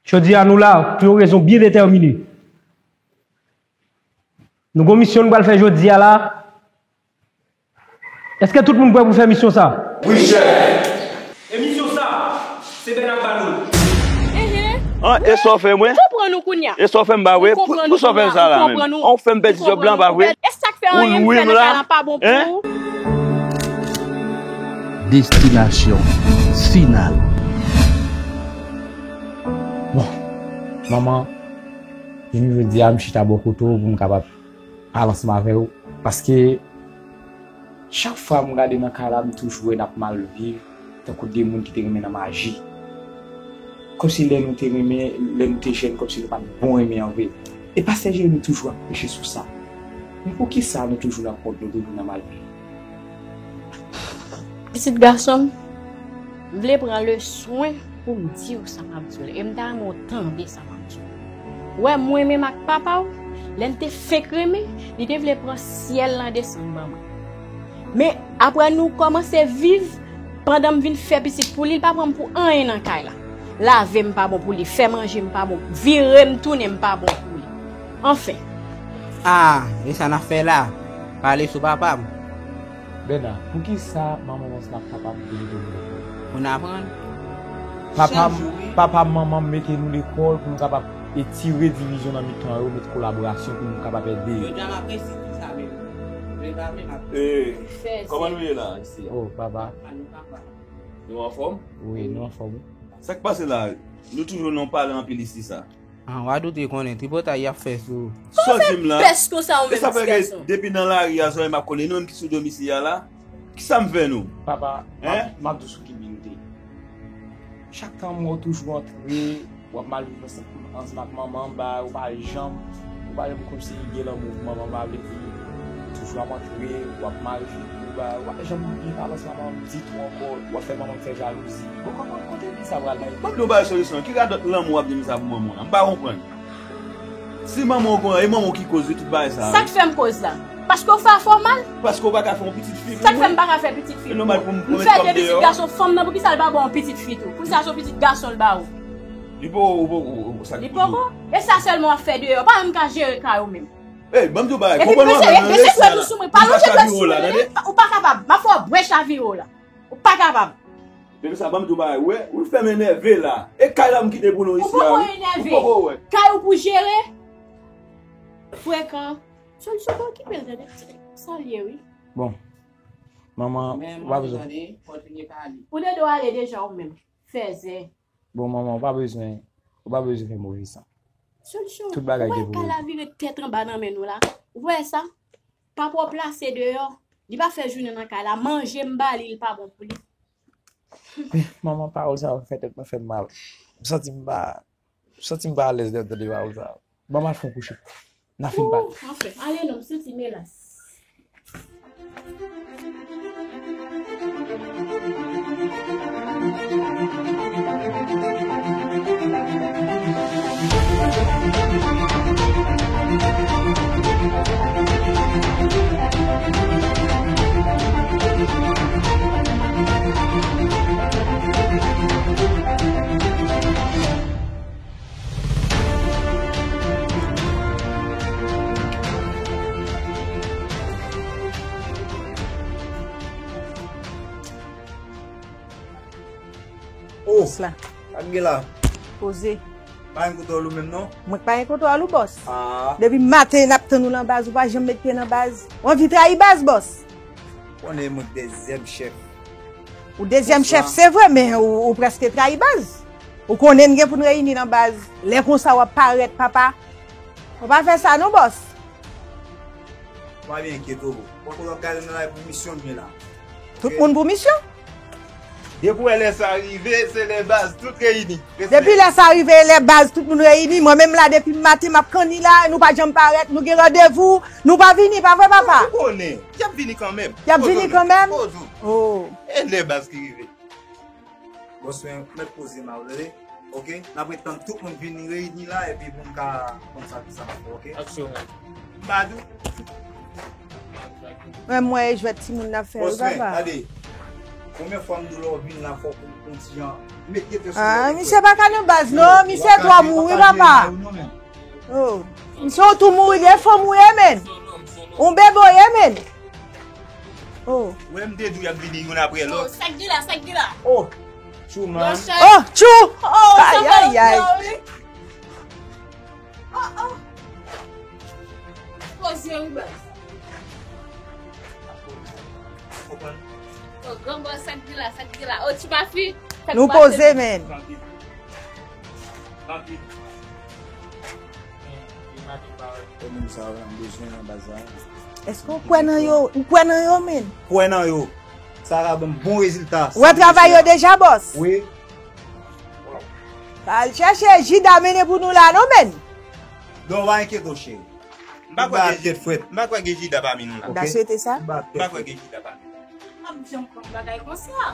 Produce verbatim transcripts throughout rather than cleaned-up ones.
Jodi a nou la pou yon rezon byen detèmine. Nou gon misyon nou pral fè jodi a la. Èske tout moun prè pou fè misyon sa? Wi, chèf. E misyon sa, se Bèna k ba nou l. Enhen. An, e sa w fè mwen? M konprann ou kounye a. E sa w fè m ba vre? Pou, pou sa w fè m sa la menm? An, w fè m pèdi djòb lan, pa vre? E sa k fè anyen m fè nan kay la pa bon pou ou? Destinasyon final. Bon, manman, jounen jodi a, m chita bò kote w pou m kapab pale ansanm avè w. Paske chak fwa m gade nan kay la, m toujou wè n ap mal viv, tankou de moun ki te renmen nan maji. Kòmsi lè nou te renmen, lè nou te jèn, kòmsi nou pa t bon renmen an vre. E pastè Jeremi toujou ap preche sou sa. Men poukisa nou toujou nan kont, nou toujou nan mal viv? Pitit gason m, m vle pran le swen pou m di w sa m ap di w la. E m ta renmen w tande sa m ap di w. Ou wè mwen menm ak papa w, lè n te fenk renmen, li te vle pran syèl lan desann ban mwen. Men, apre nou kòmanse viv, pandan m vin fè pitit pou li, li pa pran m pou anyen nan kay la. Lave m pa bon pou li, fè manje m pa bon, vire m tounen m pa bon pou li. Anfen. Ah, e sa n ap fè la? Pale sou papa m. Bèna, poukisa manman w ansanm ak papa m vle retounen lekòl? Moun aprann. Papa m, papa m, manman m mete nou lekòl pou nou kapab etire divizyon nan mitan yo, met kolaborasyon pou nou kapab ede yo. Jodi a m ap resi di sa menm. Vle pa vle, m ap. Ee, kòman nou ye la, isi a? Oh, papa. Nou anfòm? Wi, nou anfòm, wi. Sa k pase la? Nou toujou nan pale anpil isi sa. Ah, w a doute konnen tripotay y ap fè sou. Sa w di m la? Pès konsa ou menm ti gason. Depi nan lari a, zòrèy m ap konnen nou menm ki sou domisi a la. Kisa m fè nou? Papa, m ap, m ap di w sou ki bi nou te ye. Chak tan m wè w toujou antre, w ap mal viv ansanm, ansanm ak manman m, ba, ou pa janm, ou pa janm kòmsi gen lanmou pou manman m, ba, vle di, toujou ap antre, w ap mal viv, ou pa, ou pa janm byen pale ansanm ak manman m ditou ankò, w ap fè manman m fè jalouzi. Bon, kòman, kote bi sa pral la? Ban m di w yon bagay, Solisyon, ki radòt lanmou w ap di m sa pou manman w la? M pa konprann. Si manman w konn, e manman w ki koz wi tout bagay sa a. Sa k fè m koz la? Paske w fè afè w mal? Paske w pa ka fè yon pitit fi pou mwen? Sa k fè m pa ka fè pitit fi pou ou? E nòmal pou m, pou m met kòm deyò? M fè de pitit gason, fanm nan, poukisa l pa ba w yon pitit fi tou? Poukisa se yon pitit gason l ba ou? Li poko, ou poko, ou, ou, sa k poko? Li poko? E sa sèlman w ap fè deyò, w pa menm ka jere kay ou menm. Ey, ban m di w bagay, konprann w menm nan lesi a la. Ou pa lonje dwèt sou mwen, pa lonje dwèt sou mwen, ou pa kapab. M ap fè w bwè chavire w la. Ou pa kapab. Depi sa, ban m di w bagay, ou wè, ou fè m enève la. E kay la m kite pou nou isi a, wi. Ou poko enève. Ou poko wè. Kay ou pou jere. Frekan. Solisyon pa okipe l, tande. Sa l ye, wi. Bon. Manman, ou pa bezwen. Ou te dwe ale deja ou menm. Fèzè. Bon, manman, ou pa bezwen, ou pa bezwen fè move san. Solisyon. Tout bagay gen pou regle. Ou wè kay la vire tèt anba nan men nou la? Ou wè sa? Papa w plase deyò. Li pa fè jounen nan kay la. Manje m ba li, li pa bon pou li. Manman, pawòl sa yo fè tèt mwen fè m mal. M santi m pa, m santi m pa alèz lè m tande pawòl sa yo. Ban m al fè yon kouche. N a fin pale. Anfen, ale non, m santi m elas. Oh, sa k gen la? Poze. Pa gen kontwòl ou menm non? Mwen k pa gen kontwòl ou, bòs. Ah. Depi maten n ap tann ou nan baz, ou pa janm met pye nan baz. Ou anvi trayi baz, bòs? Konnen mwen k dezyèm chèf. Ou dezyèm chèf, se vre, men ou, ou prèske trayi baz. Ou konnen n gen pou n reyini nan baz. Lè konsa w ap parèt, papa. Ou pa fè sa non, bòs. Pa byen enkyete w. Ou pa konn w ap gade nan lari pou misyon m ye la. Tout moun pou misyon? Depi w wè lè sa rive, se lè baz tout reyini. Depi lè sa rive, lè baz tout moun reyini, mwen menm la depi maten m ap kanni la, nou pa janm parèt, nou gen randevou, nou pa vini, pa vre papa? Ou konnen, y ap vini kanmenm. Y ap vini kanmenm? Poze w. Oh. E lè baz ki rive. Bòs mwen, mèt poze m a, ou tande? Oke? N ap ret tann tout moun vin reyini la, epi pou n ka konn sa, sa n ap fè, oke? Aksyon, men. M pa di w. Mwen, mwen, e jwèt timoun n ap fè, wi, papa. Bòs mwen, tande. Konbyen fwa m di w lè w vin la fòk ou, ou ti jan mete tèt sou. Ah, misye pa ka nan baz non, misye twò mou wi papa. Oh, misye ou tou mou wi, de fanm ou ye menm. Ou bebe w ye menm. Oh. Ou wè m te di w y ap vini youn apre lòt. Sa k gen la, sa k gen la? Oh, tchou man. Oh, tchou. Ay, ay, ay. Oh, oh. Poze wi baz. Oh, gran bòs, sa k gen la, sa k gen la? Oh, ti mafi. Nou poze, men. Tranquille. Tranquille. Yo menm sa yo, m bezwen nan baz la. Èske w kwè nan yo? Ou kwè nan yo, men? Kwè nan yo. Sa ka ban m bon rezilta. Ou wè travay yo deja, bòs? Wi. Al chèche Jida mennen pou nou la, non, men? Non, pa enkyete w, cheri. M pa kwè gen Jida, m pa kwè gen Jida pami nou la. M ta swete sa. M pa kwè gen Jida pami nou. M ap janm konn bagay konsa.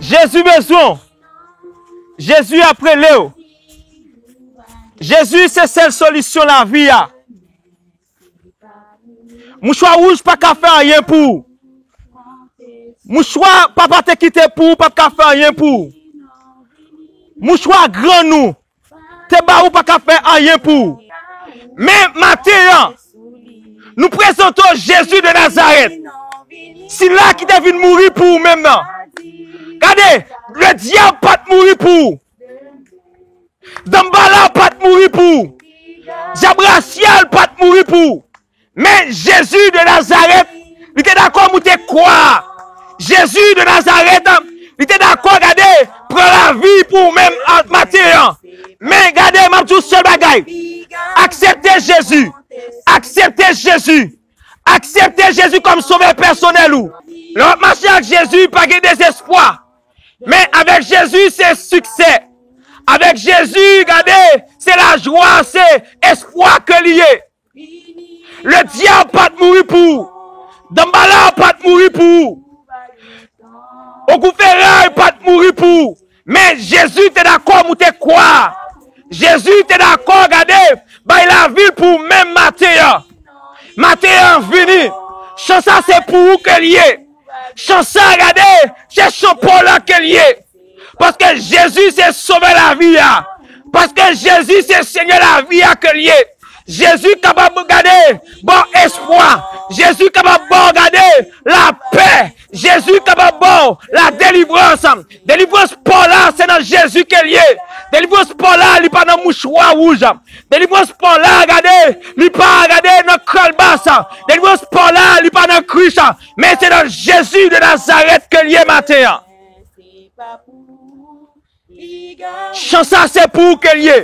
Jezi bezwen w. Jezi ap rele w. Jezi se sèl solisyon lavi a. Mouchwa wouj pa ka fè anyen pou ou. Mouchwa papa te kite pou ou p ap ka fè anyen pou ou. Mouchwa grann ou te ba ou pa ka fè anyen pou ou. Men maten an, nou prezante w Jezi de Nazarèt, sila ki te vin mouri pou ou menm nan. Gade, ledyab pa t mouri pou ou. Danmbala pa t mouri pou ou. Dyab rasyal pa t mouri pou ou. Men Jezi de Nazarèt, li te dakò moute kwa a. Jezi de Nazarèt, li te dakò, gade, pran lavi pou ou menm maten an. Men gade, m ap di w sèl bagay. Aksepte Jezi. Aksepte Jezi. Aksepte Jezi kòm sovè pèsonèl ou. Lè w ap mache ak Jezi, pa gen dezespwa. Men avèk Jezi, se siksè. Avèk Jezi, gade, se lajwa, se espwa ke li ye. Ledyab pa t mouri pou ou. Danmbala pa t mouri pou ou. Ogou Feray pa t mouri pou ou. Men Jezi te dakò moute kwa a. Jezi te dakò, gade, bay lavi l pou ou menm maten an. Maten an vini. Chan sa se pou ou ke l ye. Chan sa, gade, se chan pa w la ke l ye. Paske Jezi se sovè lavi a. Paske Jezi se Senyè lavi a ke l ye. Jezi kapab, gade, ba w espwa. Jezi kapab ba w, gade, lapè. Jezi kapab ba w ladelivrans. Delivrans pa w la, se nan Jezi ke l ye. Delivrans pa w la, li pa nan mouchwa wouj. Delivrans pa w la, gade, li pa, gade, nan kalbas. Delivrans pa w la, li pa nan krich. Men se nan Jezi de Nazarèt ke l ye maten an. Chan sa se pou ou ke l ye.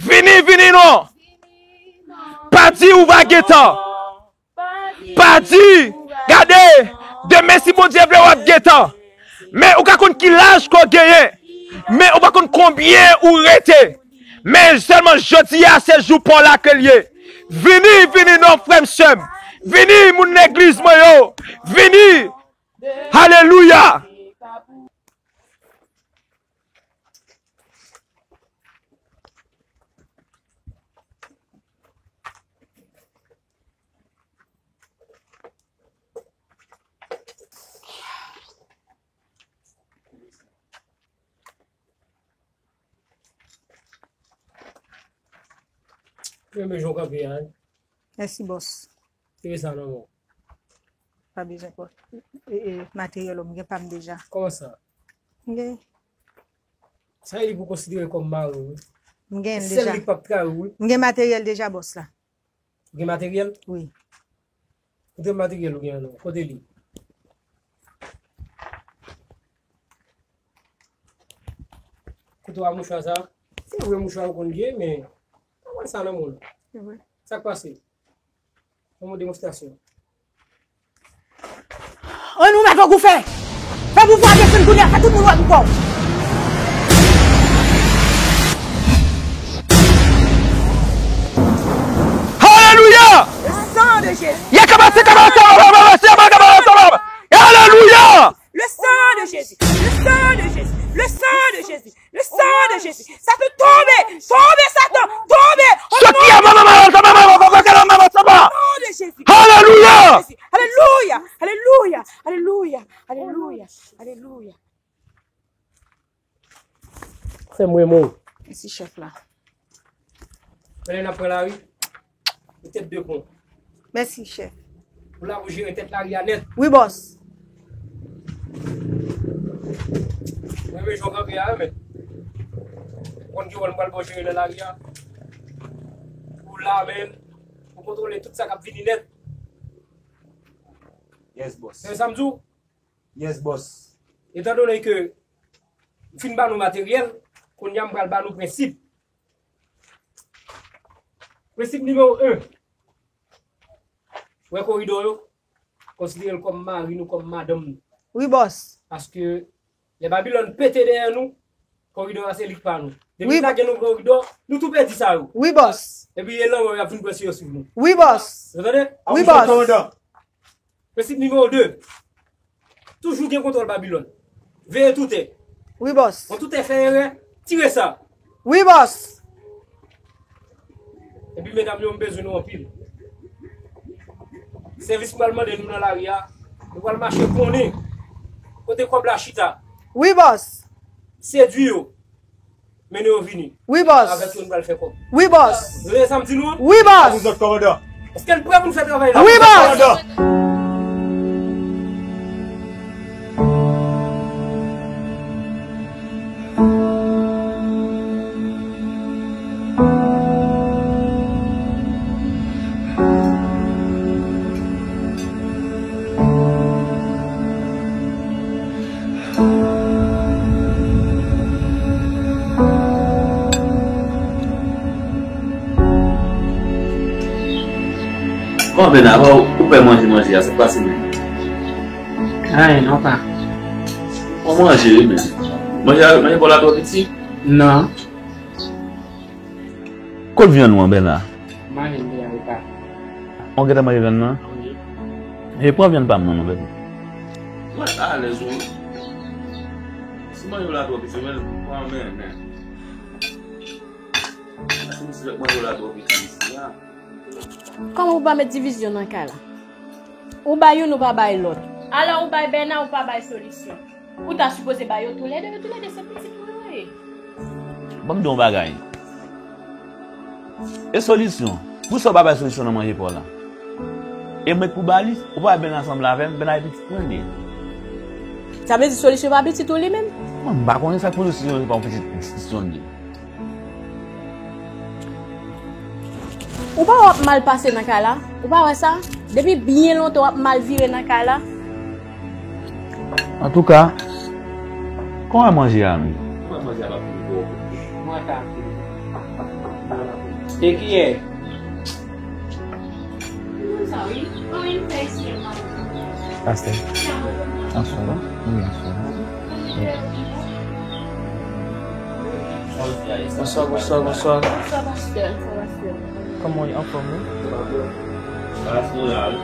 Vini, vini non. Pa di ou va gentan. Pa di, gade, demen si Bondye vle w ap gentan. Men ou ka konn ki laj ke w genyen. Men ou pa konn konbyen ou rete. Men sèlman jodi a se jou pa w la ke l ye. Vini, vini non frè m sè m. Vini moun legliz mwen yo. Vini. Alelouya. Mwen menm jan w kanpe a, wi. Mèsi, bòs. Tire sa nan men w. Pa bezwen pòt. E, e, materyèl ou, m gen pa m deja. Kòman sa? M gen. Sa e li pou konsidere kòm mari w, wi. M gen l deja. Sèl li k p ap trayi w, wi. M gen materyèl deja, bòs la. Ou gen materyèl? Wi. Kote materyèl ou gen an non? Kote li? Kote w a mouchwa sa? Se vre mouchwa ou konn gen, men pa wè sa nan men w non. Se vre. Sa k pase? Fè m yon demonstrasyon. Ann ou mèt fòk ou fè. Fè pouvwa desann kounye a, fè tout moun wè pouvwa w. Alelouya! Le sang de Jésus. Yakabase kabasa baba baba baba. Alelouya! Le sang de Jésus. Le sang de Jésus. Le sang de Jésus. Le sang de Jésus. Satan tonbe. Tonbe Satan. Tonbe. Soti a mama mama mama mama mama mama. Au nom de Jésus. Alelouya. Alelouya. Alelouya. Alelouya. Alelouya. Alelouya. Fè m renmen w. Mèsi chèf la. Pandan n ap pran lari, ou tèt de pon. Mèsi chèf. Ou la pou jere tèt lari a nèt. Wi bòs. Mwen menm jan w kanpe a, men. Ou konn ki wòl m pral ba w jere nan lari a. Ou la menm. Ou kontwole tout sa k ap vini nèt. Yes bòs. Se sa m di w? Yes bòs. Etandone ke m fin ba nou materyèl, kounye a m pral ba nou prensip. Prensip nimewo en. Wè koridò yo, konsidere l kòm mari nou, kòm madanm nou. Wi bòs. Paske lè Babilòn pete dèyè nou, koridò a se li k pa nou. Depi wi, n lage nou koridò, nou tou pèdi sa yo. Wi bòs. Epi e lanmò y ap vin pran si yo sou nou. Wi bòs. Ou tande? Wi bòs. Prensip nimewo de. Toujou gen kontwòl Babilòn. Veye toutè. Wi bòs. Yon toutè fè erè, tire sa. Wi bòs. Epi medam yo, m bezwen nou anpil. Sèvis m pral mande nou nan lari a, nou pral mache konnen kote kòb la chita. Wi bòs. Sedui yo. Mennen yo vini. Wi bòs. Avèk yo nou pral fè kòb. Wi bòs. Nou tande sa m di nou an? Wi bòs. A vous autres, kòmandan. Èske n prè pou n fè travay la? Wi bòs. Kòmandan. Kòman Bèna, apa ou pè manje manje a, sa k pase menm? Anyen non pa. Ou manje wi men. Manje a, manje pa w la twò piti? Non. Kot vyann ou an Bèna? Manje m deja wi pa. Ou gentan manje vyann nan? Wi. E pran vyann pa m nan non bèbi. Mwen alèz wi. Si manje w la twò piti men pran men men. Si misye manje w la twò piti isi a. Kòman ou pa met divizyon nan kay la? Ou bay youn ou pa bay lòt. Alò ou bay Bèna ou pa bay Solisyon. Ou ta sipoze bay yo toulède, yo toulède se pitit ou yo ye. Ban m di w yon bagay. E Solisyon? Poukisa w pa bay Solisyon nan manje pa w la? E mwen k pou ba li? Ou pa wè Bèna sanble avè m, Bèna e pitit mwen li ye. Sa vle di Solisyon pa pitit ou li menm? Mwen m pa konnen sa k pou Solisyon pa yon pitit Solisyon li ye. Ou pa wè w ap mal pase nan kay la? Ou pa wè sa? Depi byen lontan w ap mal vire nan kay la. Antouka, kòman manje a menm? Kòman manje a p ap fini twò? Mwen ka fini. E kiyè? Pastè. Answa, wi, answa. Wi. Bonswa, bonswa, bonswa. Bonswa, pastè. Bonswa, pastè. Kòman w ye? Anfòm, wi? Pastè la, wi.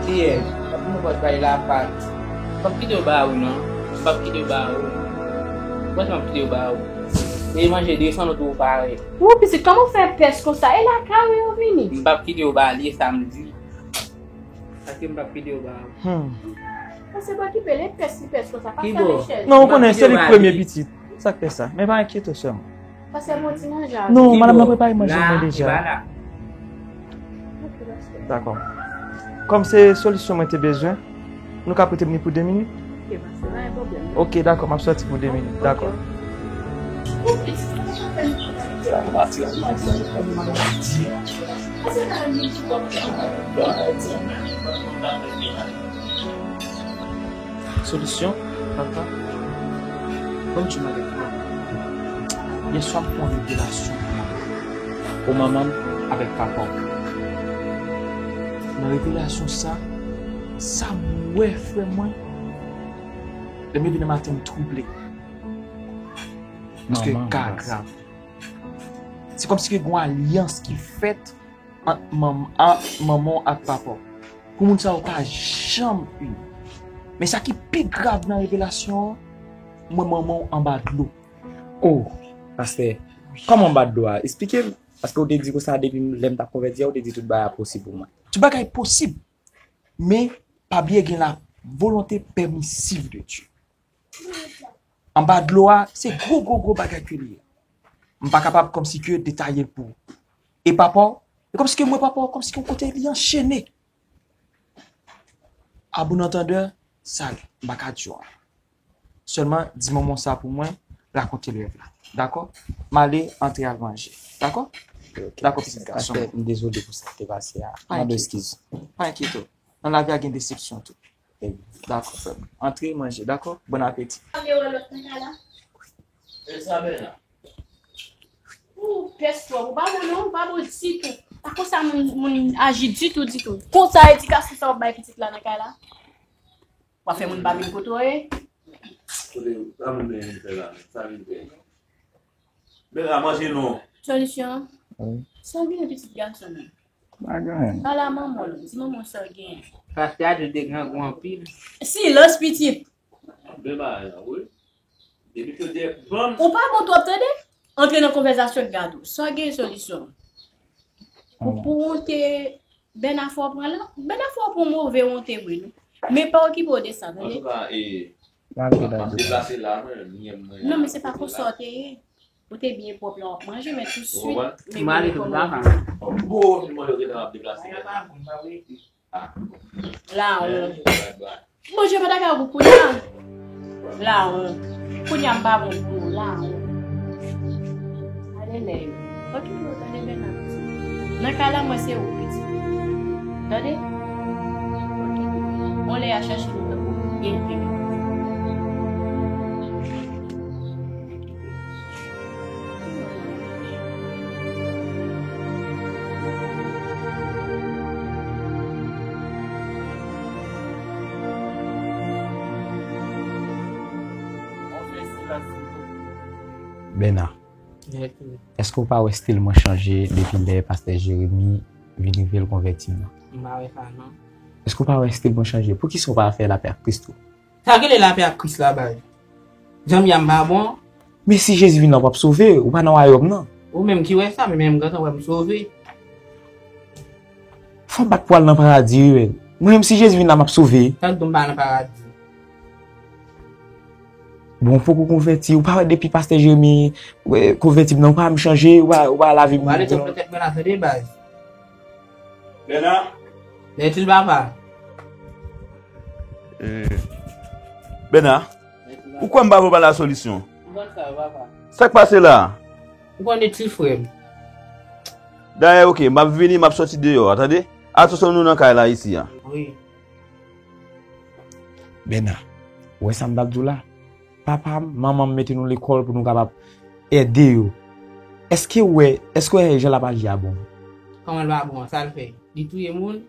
Kiyè? Ap nou pòt bay lapat. M p ap kite yo ba ou, non. M p ap kite yo ba ou. Franchman, m p ap kite yo ba ou. E manje desann ou tou ou parèt. Ou pitit, kòman w fè pès konsa? E lakay ou yo vini? M p ap kite yo ba li, e sa m di. Paske m p ap kite yo ba ou. Hmm. Pastè pa okipe l, e pès li pès konsa, pa fè lechèz. Non, ou konnen se li k premye pitit. Sa k fè sa. Men pa enkyete w sè m. Pastè, bon, ti manje a. Non, madanm nan prepare manje mwen deja. Li pa la. Ok, pastè. Dakò. Kòm se solisyon mwen te bezwen, nou ka prete m li pou de minit? Ok, pastè, pa gen pwoblèm. Ok, dakò, m ap sòti pou de minit. Dakò. Solisyon, papa. Ban m di w bagay pou mwen. Yèswa m fè yon revelasyon pou manman m avèk papa w. Nan revelasyon sa, sa m wè, frè mwen, lè m leve nan maten, m twouble. Paske ka grav. Se kòmsi ke gen yon alyans ki fèt ant manm-, a, manman w ak papa w. Pou moun sa yo pa janm ini. Men sa ki pi grav nan revelasyon an, m wè manman w anba dlo. Oh, pastè, kòman anba dlo a? Esplike m. Paske w te di konsa depi lè m t ap konvèti a, w te di tout bagay posib pou mwen. Tout bagay posib. Men, pa bliye gen la volonte pèmisiv de Dye. Anba dlo a, se gwo, gwo, gwo bagay ke li ye. M pa kapab kòmsi ke detaye l pou ou. E papa w, e kòmsi ke mwen papa w, kòmsi ke yon kote li anchene. A bon antandè, sa m pa ka di w. Sèlman, di manman w sa pou mwen, rakonte l rèv la. Dakò? M ale antre al manje. Dakò? Ok. Dakò, pitit gason. Pastè, m dezole pou sa k te pase a. Pa enkyete w. Pa enkyete w. Nan lavi a gen desepsyon tou. Dakò, frè m. Antre manje, dakò? Bon apeti. Ou pès twòp, ou pa bon non, ou pa bon ditou. Pa konsa moun, moun aji ditou, ditou. Konsa edikasyon sa w ap bay pitit la nan kay la? W ap fè moun pa vin kote w ye? Kote, sa moun vin fè la, sa vin fè. Bela, manje non. Solisyon. Wi. Sa w genyen pitit gason mwen? Pa gen anyen. Pale a manman w, di manman w sa w genyen. Pastè a di w te grangou anpil. Silans pitit. Bela, wi. Depi ke w te banm. Ou pa bon twòp tande. Antre nan konvèsasyon gade w. Sa w genyen solisyon? Pou, pou wonte Bèna fò pran la. Bèna fò pran move wonte vre non. Men pa okipe w de sa, tande. Antouka, e, m ap deplase la, mwen, m gen mwen. Non, men se pa konsa w te ye. Ou te byen pwòp la w ap manje, men tousuit, men manje kòman. Bon, mwen yo gentan ap deplase Bèna. La, ou. Bondye pa ta ka gou kounye a. La, ou. Kounye a m pa bon pou ou. La, ou. Ale lè yo. Okipe w tande Bèna pitit. Nan kay la, mwen se ou pitit. Tande? Okipe w. Yon lè y a chache nou tankou byen enterese. Bèna, èske w pa wè stil mwen chanje depi lè pastè Jeremi vin rive l konvèti m nan? M pa wè sa non. Èske w pa wè stil mwen chanje? Poukisa w pa fè lapè ak Kris tou? Sa rele lapè ak Kris la, baz? Zanmi a m pa bon? Men si Jezi vin la, w p ap sove, ou pa nan wayòm nan. Ou menm ki wè sa, men menm gentan wè m sove. Fò m bat pou al nan paradi, wi, men. Mwen menm, si Jezi vin la, m ap sove. Sa k di w m pa nan paradi? Bon, w poko konvèti, ou pa wè depi pastè Jeremi, wè, konvèti m nan, ou pa wè m chanje, ou pa, ou pa wè lavi m. Ou ale tèt mwen la, tande, baz. Bèna. Mèsi, papa. Eh, Bèna, ou kwè m pa pou ba la solisyon? M konn sa, papa. Sa k pase la? Ou konnen ti frè m. Dayè, oke, m ap vini, m ap sòti deyò a, tande? Atansyon nou nan kay la isi a. Wi. Bèna, ou wè sa m t ap di w la? Papa m, manman m mete nou lekòl pou nou kapab ede yo. Èske w wè, èske w wè jan l ap aji a bon? Kòman l pa bon? Sa l fè? Li touye moun?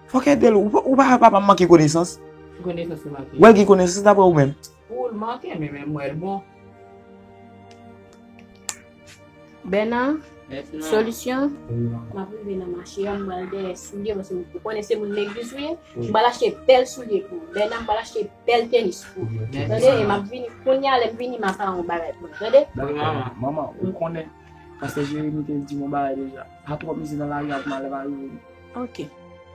Fòk ede l. Ou pa, ou pa wè papa m manke konesans? Ki konesans li manke? W wè l gen konesans dapre ou menm? Ou l manke, men menm m wè l bon. Bèna, solisyon, m ap rive nan mache a, m pral dèyè soulye, paske ou konnen se moun legliz ou ye. M pral achte bèl soulye pou ou. Bèna, m pral achte bèl tenis pou ou. Tande, e m ap vini kounye a, lè m vini, m ap fè yon bagay pou ou. Tande? Dakò, manman, ou konnen, pastè Jeremi te di m yon bagay deja. Pa twò mize nan lari a pou malè pa rive nou. Oke.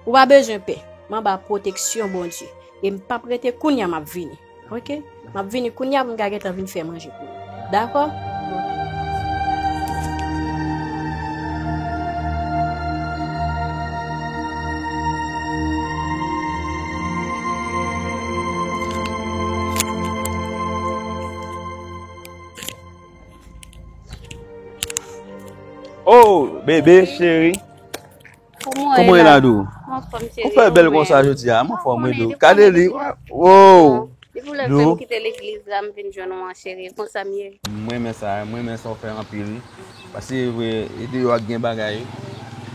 Ou pa bezwen pè. M anba pwoteksyon Bondye. E m p ap rete kounye a, m ap vini. Oke? M ap vini kounye a pou m ka gentan vin fè manje pou ou. Dakò? Oh, bebe cheri. Kòman w ye la, Dou? Ou fè bèl konsa jodi a, m anfòm wi, Dou. Gade li. Wow. Depi lè m kite legliz la, m vin jwenn ou an, cheri. Konsa m ye. M renmen sa, m renmen sa w fè anpil wi. Paske vre, e deyò a gen bagay.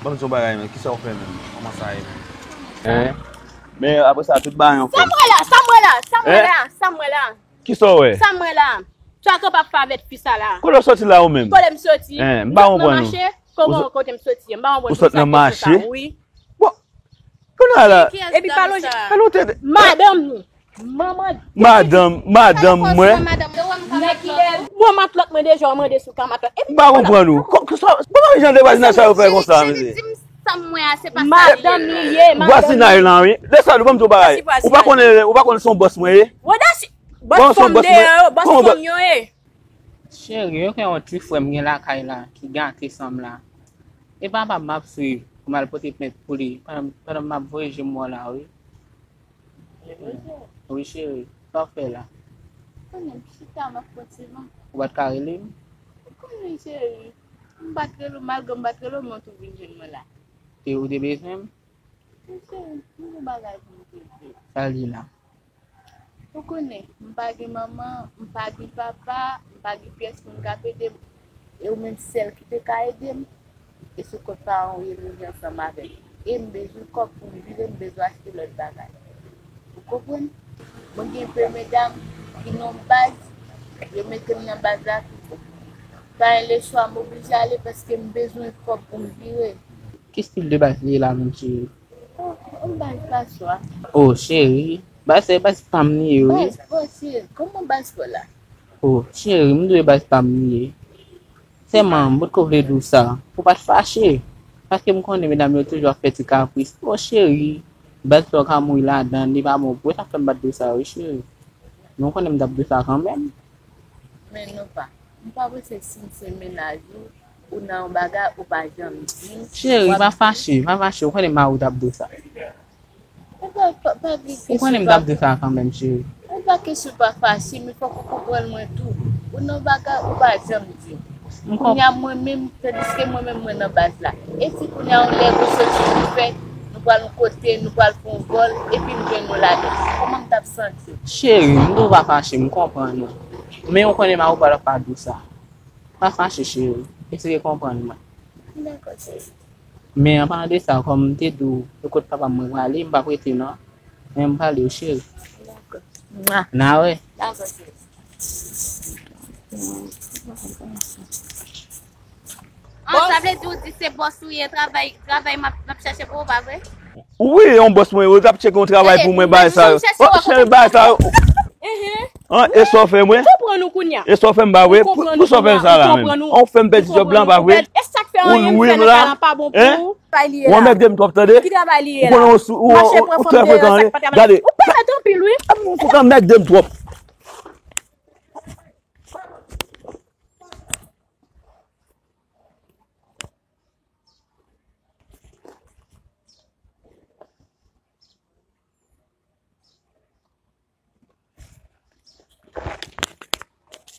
Ban m di w bagay, men, kisa w fè menm? Kòman sa ye menm? Hein? Men apre sa, tout bagay anfòm. Sa m wè la, sa m wè la, sa m wè la, sa m wè la. Kisa w wè? Sa m wè la. Sa k ap fè avèk fi sa la? Kote w soti la ou menm? Kote m soti? Hein, m pa konprann ou. Kòman kote m soti? M pa konprann. Ou sot nan mache? Wi. Bon, kounye a la. Epi pa lonje. Madanm nou. Manman. Madanm, madanm mwen. Bon, matlòt mwen deja, w mande si w ka matlòt. M pa konprann ou. Kòman jan de vwazinaj sa yo fè konsa, mesye? Madanm li ye, madanm. Vwazinaj lan, wi. Desalou, ban m di w bagay. Ou pa konnen, ou pa konnen se yon bòs mwen ye? Bòs fanm deyò yo, bòs fanm yo ye. Cheri, yo gen yon ti frè m gen lakay la ki gate san m la. E papa m ap swiv pou m al pote plent pou li pandan, pandan m ap voye je m wè w la, wi. Wi, cheri, sa w fè la? Konnen m chita, m ap pran ti van. Ou pa t ka rele m? Ou konnen, cheri, m pa t rele w, malgre m pa t rele w, men w tou vin jwenn mwen la. E ou te bezwen m? Wi, cheri, m gen bagay pou m te di w. Sa l ye la? Ou konnen, m pa gen manman, m pa gen papa, m pa gen pyès moun k ap ede m. E ou menm sèl ki te ka ede m. E sou kont paran w ye m viv ansanm avè m. E m bezwen kòb pou m viv, e m bezwen achte lòt bagay. Ou konprann? Mwen gen pe medam ki nan baz, yo mete m nan baz la tou. Pa gen leswa m oblije ale paske m bezwen kòb pou m vire. Ki stil de baz li ye la menm, cheri? Oh, yon baz pa swa. Oh, cheri. Baz sa, baz pa m li ye, wi. Baz pa w, cheri. Kòman baz pa w la? Oh, cheri, m dwe baz pa m li ye. Sèlman, m potko vle di w sa. Pou w pa t fache. Paske m konnen medam yo toujou ap fè ti kapris. Oh, cheri, baz pa w ka mouri ladan, li pa bon pou ou. Sa fè m pa t di w sa, wi, cheri. Men w konnen m t ap di w sa kanmenm. Men non pa. M pa panse si m se mennaj ou, ou nan yon bagay, ou pa janm di m. Cheri, pa fache, pa fache. Ou konnen mari w t ap di w sa. Ou pa, pa, pa gen kesyon. Ou konnen m t ap di w sa kanmenm, cheri. Ou pa kesyon pa fache, men fòk ou konprann mwen tou. Ou nan bagay, ou pa janm di m. Kounye a mwen menm, tandiske mwen menm mwen nan baz la. E si kounye a yon lè gwo soti pou fè, nou pral yon kote, nou pral fè yon vòl, epi m jwenn nou ladan. Kòman m t ap santi? Cheri, m tou pa fache, m konprann ou. Men ou konnen mari w pa t ap pa di w sa. Pa fache, cheri. Eseye konprann mwen. Dakò, cheri. Men an palan de sa, kòm m te di w, se kot papa m mwen prale, m p ap rete non. Men m prale wi, cheri. Dakò. Mwa. N a wè. Dakò, cheri. Bon, sa vle di w di se bòs ou ye, travay, travay m ap, m ap chèche pou ou, pa vre? Wi, yon bòs mwen, yo t ap tcheke yon travay pou mwen, bagay sa yo. Oh, cheri, bagay sa yo. An, e sa w fè mwen? E sa w fè m, pa vre? Pou, pou sa w fè m sa la menm? An, w fè m pèdi djòb lan, pa vre? Ou lwe m la? Hein? W anmègde m twòp, tande? Ou konnen w sou, ou, ou, ou trè frekan, hein? Gade. Ou pèmèt anpil, wi. Ou anmègde m twòp.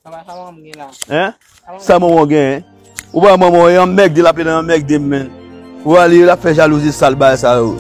Sa pa sa manman m gen la. Hein? Sa manman w gen, hein? Ou pa manman w, e anmègde l ap anmègde m, men. Ou ale, l ap fè jalouzi sal bagay sa yo.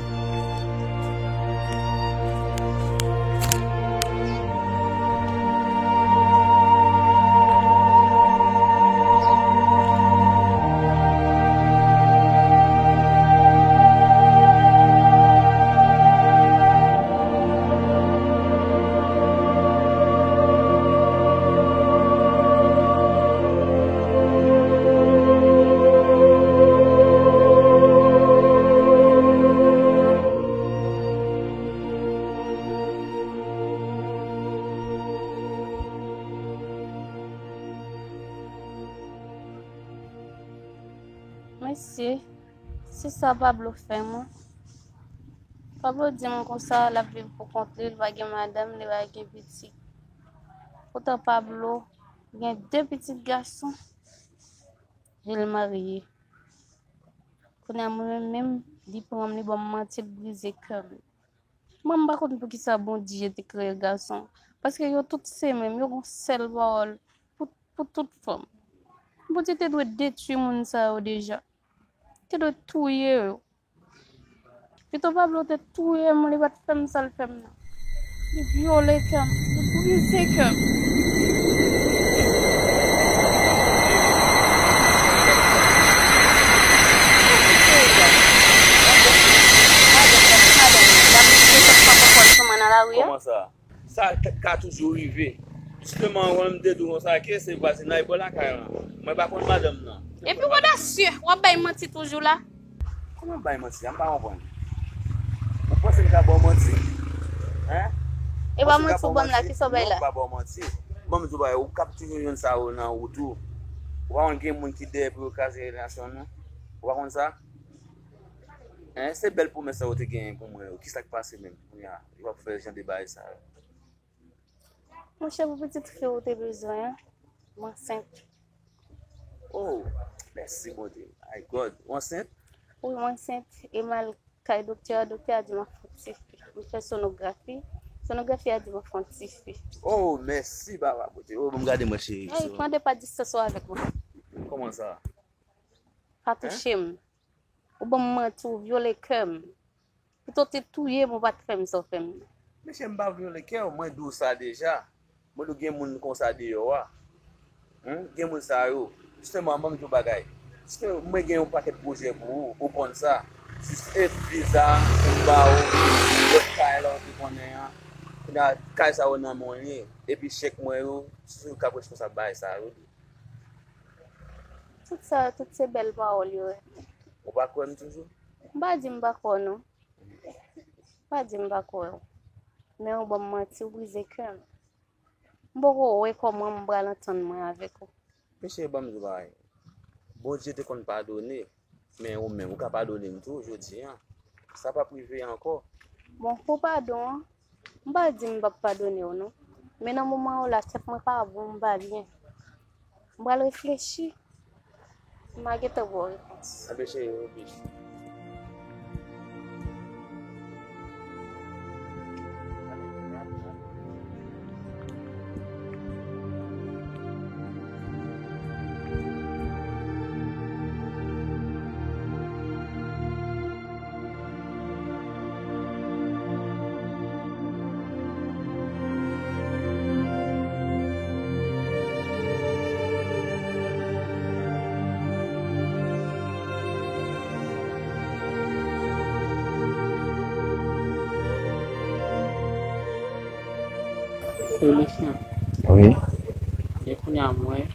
Mesye, se sa Pablo fè mwen. Pablo di m konsa l ap viv pou kont li, li pa gen madanm, li pa gen pitit. Poutan Pablo gen de pitit gason, e l marye. Kounye a mwen menm, li pran m, li ban m manti, li brize kè m. Mwen, m pa konn poukisa Bondye te kreye gason. Paske yo tout se menm, yo gon sèl pawòl pou, pou tout fanm. Bondye te dwe detwi moun sa yo deja. Te dwe touye yo. Pito Pablo te touye m, li pa t fè m sa l fè m nan. Li vyole kè m, li brize kè m. Kòman sa? Sa ka, ka toujou rive. Jisteman, wè m te di w konsa ke se vwazinay bò lakay lan. Mwen pa konn madanm nan. Epi w odasye, w ap bay manti toujou la. Kòman bay manti a? M pa konprann. Ou panse m ka ba w manti? Hein? E pa manti ou ban m la, kisa w bay la? Non, m pa ba w manti. Ban m di w bagay, ou k ap toujou jwenn sa yo nan wout ou. Ou pa konn gen moun ki dèyè pou yo kraze relasyon nou? Ou pa konn sa? Hein? Se bèl pwomès sa yo te genyen pou mwen yo. Kisa k pase menm kounye a? Yo ap fè jan de bagay sa yo. Monchè, pou pitit fi ou te bezwen an, m ansent. Oh, mèsi Bondye. My God, ou ansent? Wi, m ansent. E m al kay doktè a, doktè a di m ap fè yon tifi. M fè sonografi. Sonografi a di m ap fè yon tifi. Oh, mèsi, papa Bondye. Oh, bon, gade mwen, cheri. Ey, mande pa distans ou avèk mwen. Kòman sa? Pa touche m. Ou ban m manti, ou vyole kè m. Pito w te touye m, ou pa t fè m sa w fè m nan. Mesye, m pa vyole kè w, mwen di w sa deja. Mwen di w gen moun konsa deyò a. Humm, gen moun sa yo. Jisteman, ban m di w bagay. Jisteman, mwen gen yon pakèt pwojè pou ou, ou konn sa. Jis e viza pou m ba w, lòt kay la ou te konnen an. Kounye a, kay sa yo nan men w ye. Epi chèk mwen yo, si w ka pran responsab bagay sa yo tou. Tout sa, tout se bèl pawòl yo ye. Ou pa kwè m toujou? M pa di m pa kwè w non. M pa di m pa kwè w. Men ou ban m manti, ou brize kè m. M poko wè kòman m pral antann mwen avèk ou. Mesye, ban m di w bagay. Bondye te konn padone, men ou menm, ou ka padone m tou jodi a. Sa p ap rive ankò. Bon, pou padon an, m pa di m p ap padone w non. Men nan moman yo la, tèt mwen pa bon, m pa byen. M pral reflechi. M a gentan ba w repons. Anben cheri, oke. Solution. Wi. E kounye a mwen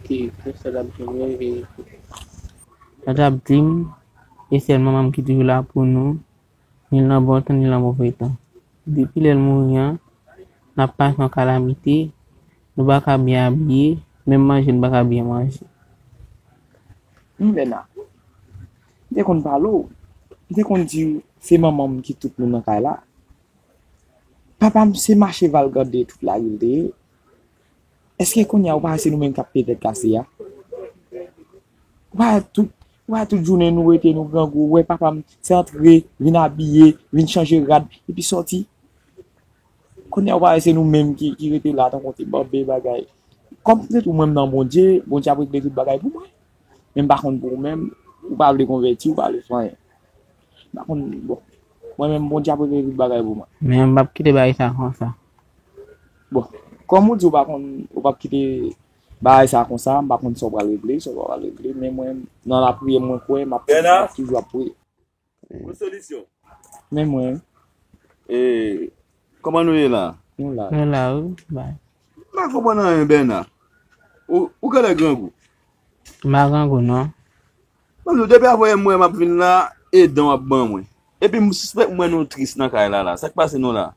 ki Christelle ap di mwen verite. Sa t ap di m, e sèl manman m ki toujou la pou nou, ni nan bon tan, ni nan move tan. Depi lè l mouri an, n ap pase yon kalamite, nou pa ka byen abiye, menm manje, nou pa ka byen manje. Humm, Bèna, m te konn pale w, m te konn di w, se manman m ki tout moun nan kay la. Papa m se mache valgande tout lari l te ye. Èske kounye a ou pa wè se nou menm k ap peye tèt kase a? Ou pa wè tout, ou pa wè tout jounen nou rete, nou grangou, ou wè papa m se antre, vin abiye, vin chanje rad, epi sòti. Kounye a ou pa wè se nou menm ki, ki rete la tankou ti banbe bagay. Kòm se tou mwen m nan Bondye, Bondye ap regle tout bagay pou mwen. Men m pa konn pou ou menm, ou pa vle konvèti, ou pa vle fè anyen. M pa konn, bon. Mwen menm, Bondye ap regle tout bagay pou mwen. Men m p ap kite bagay sa konsa. Bon, kòm ou di ou pa konn, ou p ap kite bagay sa konsa, m pa konn sa w pral regle, sa w pa pral regle, men mwen, nan lapriyè mwen kwè, m ap, m ap toujou ap priye. Yon solisyon. Men mwen. E, kòman nou ye la? Nou la. Nou la, wi. Bay. M pa konprann anyen, Bèna. Ou, ou genlè grangou. M pa grangou, non. Mwen, depi avè mwen, m ap vin la, e dan w ap ban mwen. Epi m sispèk m wè nou tris nan kay la, la. Sa k pase nou la?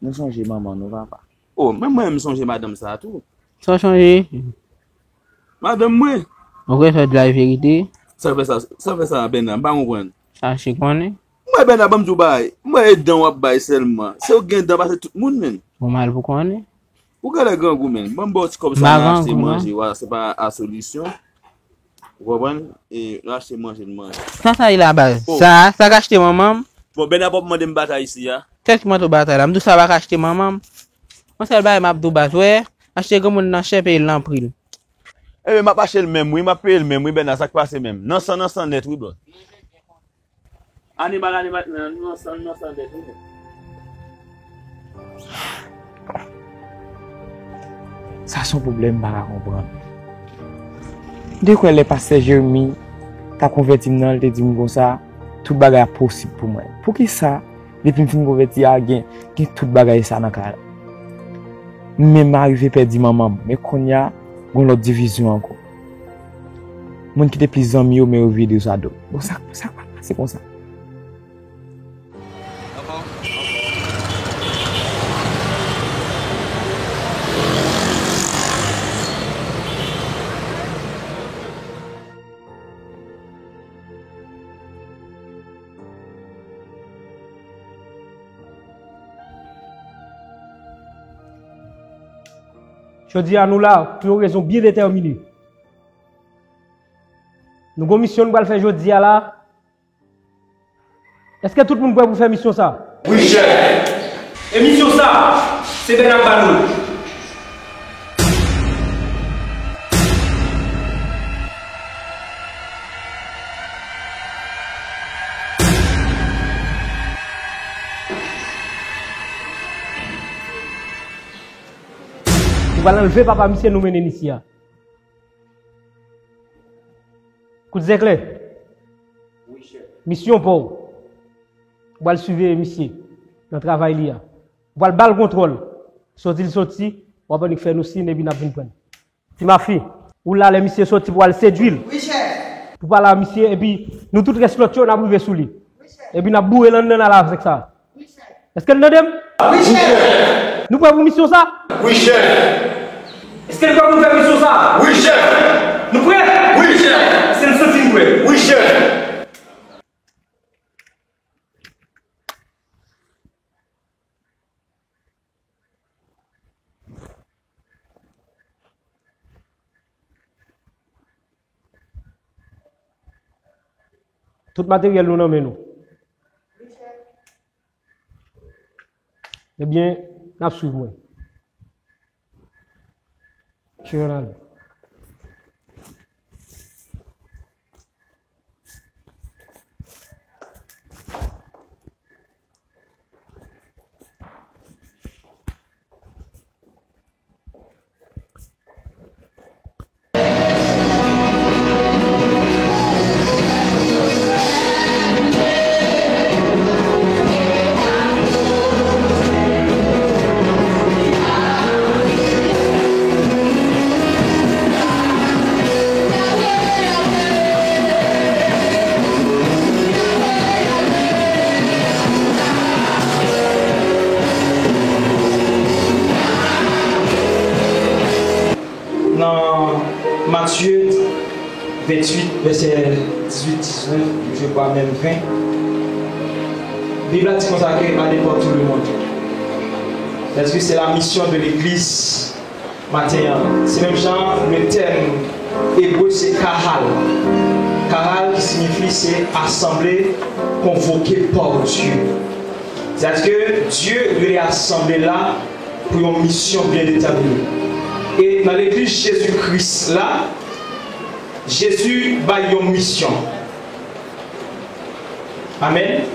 Nou sonje manman nou, papa. Oh, menm mwen, m sonje madanm sa a tou. Sa w sonje? Madanm mwen. Ou kwè sa w di la e verite? Sa fè sa, sa fè sa, Bèna, m pa konprann. Chache konnen. Mwen, Bèna, ban m di w bagay. Mwen, e dan w ap bay sèlman. Se ou gen dan pase tout moun, menm. Ou mal pou konnen. Ou genlè grangou, menm. Ban m ba w ti kòb sa, m a achte manje, wa, se pa a solisyon. Ou konprann? E, nou achte manje, nou manje. Sa, sa ye la, baz? Oh. Sa, sa ka achte manman m? Bon, Bèna p ap mande m batay isi a. Kèk mande w batay la? M di w sa pa ka achte manman m. Yon sèl bagay m ap di w, baz, wè, achte granmoun nan chè, peye l nan pri l. Ebyen, m ap achte l menm, wi, m ap peye l menm, wi, Bèna, sa k pase menm? Nan san, nan san nèt, wi, bro. Animal, animal, nan, nan san, nan san nèt, wi, menm. Sa se yon pwoblèm m pa ka konprann. M te kwè lè pastè Jeremi t ap konvèti m nan, li te di m konsa, tout bagay ap posib pou mwen. Poukisa, depi m fin konvèti a, gen, gen tout bagay sa nan kay la? Men m arive pèdi manman m. Men kounye a, gen lòt divizyon ankò. Moun ki te plis zanmi yo, men yo vide yo sou do. Bon, sa, sa k pral pase konsa? Jodi a, nou la pou yon rezon byen detèmine. Nou gon misyon nou pral fè jodi a la. Èske tout moun prè pou fè misyon sa? Wi, chèf. E misyon sa, se Bèna k ba nou. Nou pral anlve papa misye, nou mennen l isi a. Kout zèklè. Misyon pa w. Ou pral siveye misye nan travay li a. Ou pral ba l kontwòl. Soti l soti, w ap annik fè nou siy, epi n ap vin pran l. Ti mafi, ou la lè misye soti pou al sedui l. Wi, chèf. Pou pale a misye, epi nou tout rès lòt yo, n ap rive sou li. Wi, chèf. Epi n ap boure l anndan n al avèk sa. Èske n tande m? Wi, chèf. Nou prè pou misyon sa? Wi, chèf. Èske n prè pou n fè misyon sa? Wi, chèf. Nou prè? Wi, chèf. Èske n santi n prè? Wi, chèf. Tout materyèl nou nan men nou. Ebyen, n ap swiv mwen. Misye Ronald. Nan Matye venntuit, vèsè dizuit, diznèf, je kwa menm ven, Bib la di konsa ke allez par tout le monde. Sètadi se la misyon de legliz maten an. Se menm jan le tèm ebre se kahal. Kahal ki siyifi se asanble konvoke pa Dye. Sètadi ke Dye rele asanble la pou yon misyon byen detèmine. E nan legliz Jezi Kris la, Jezi bay yon misyon. Amèn.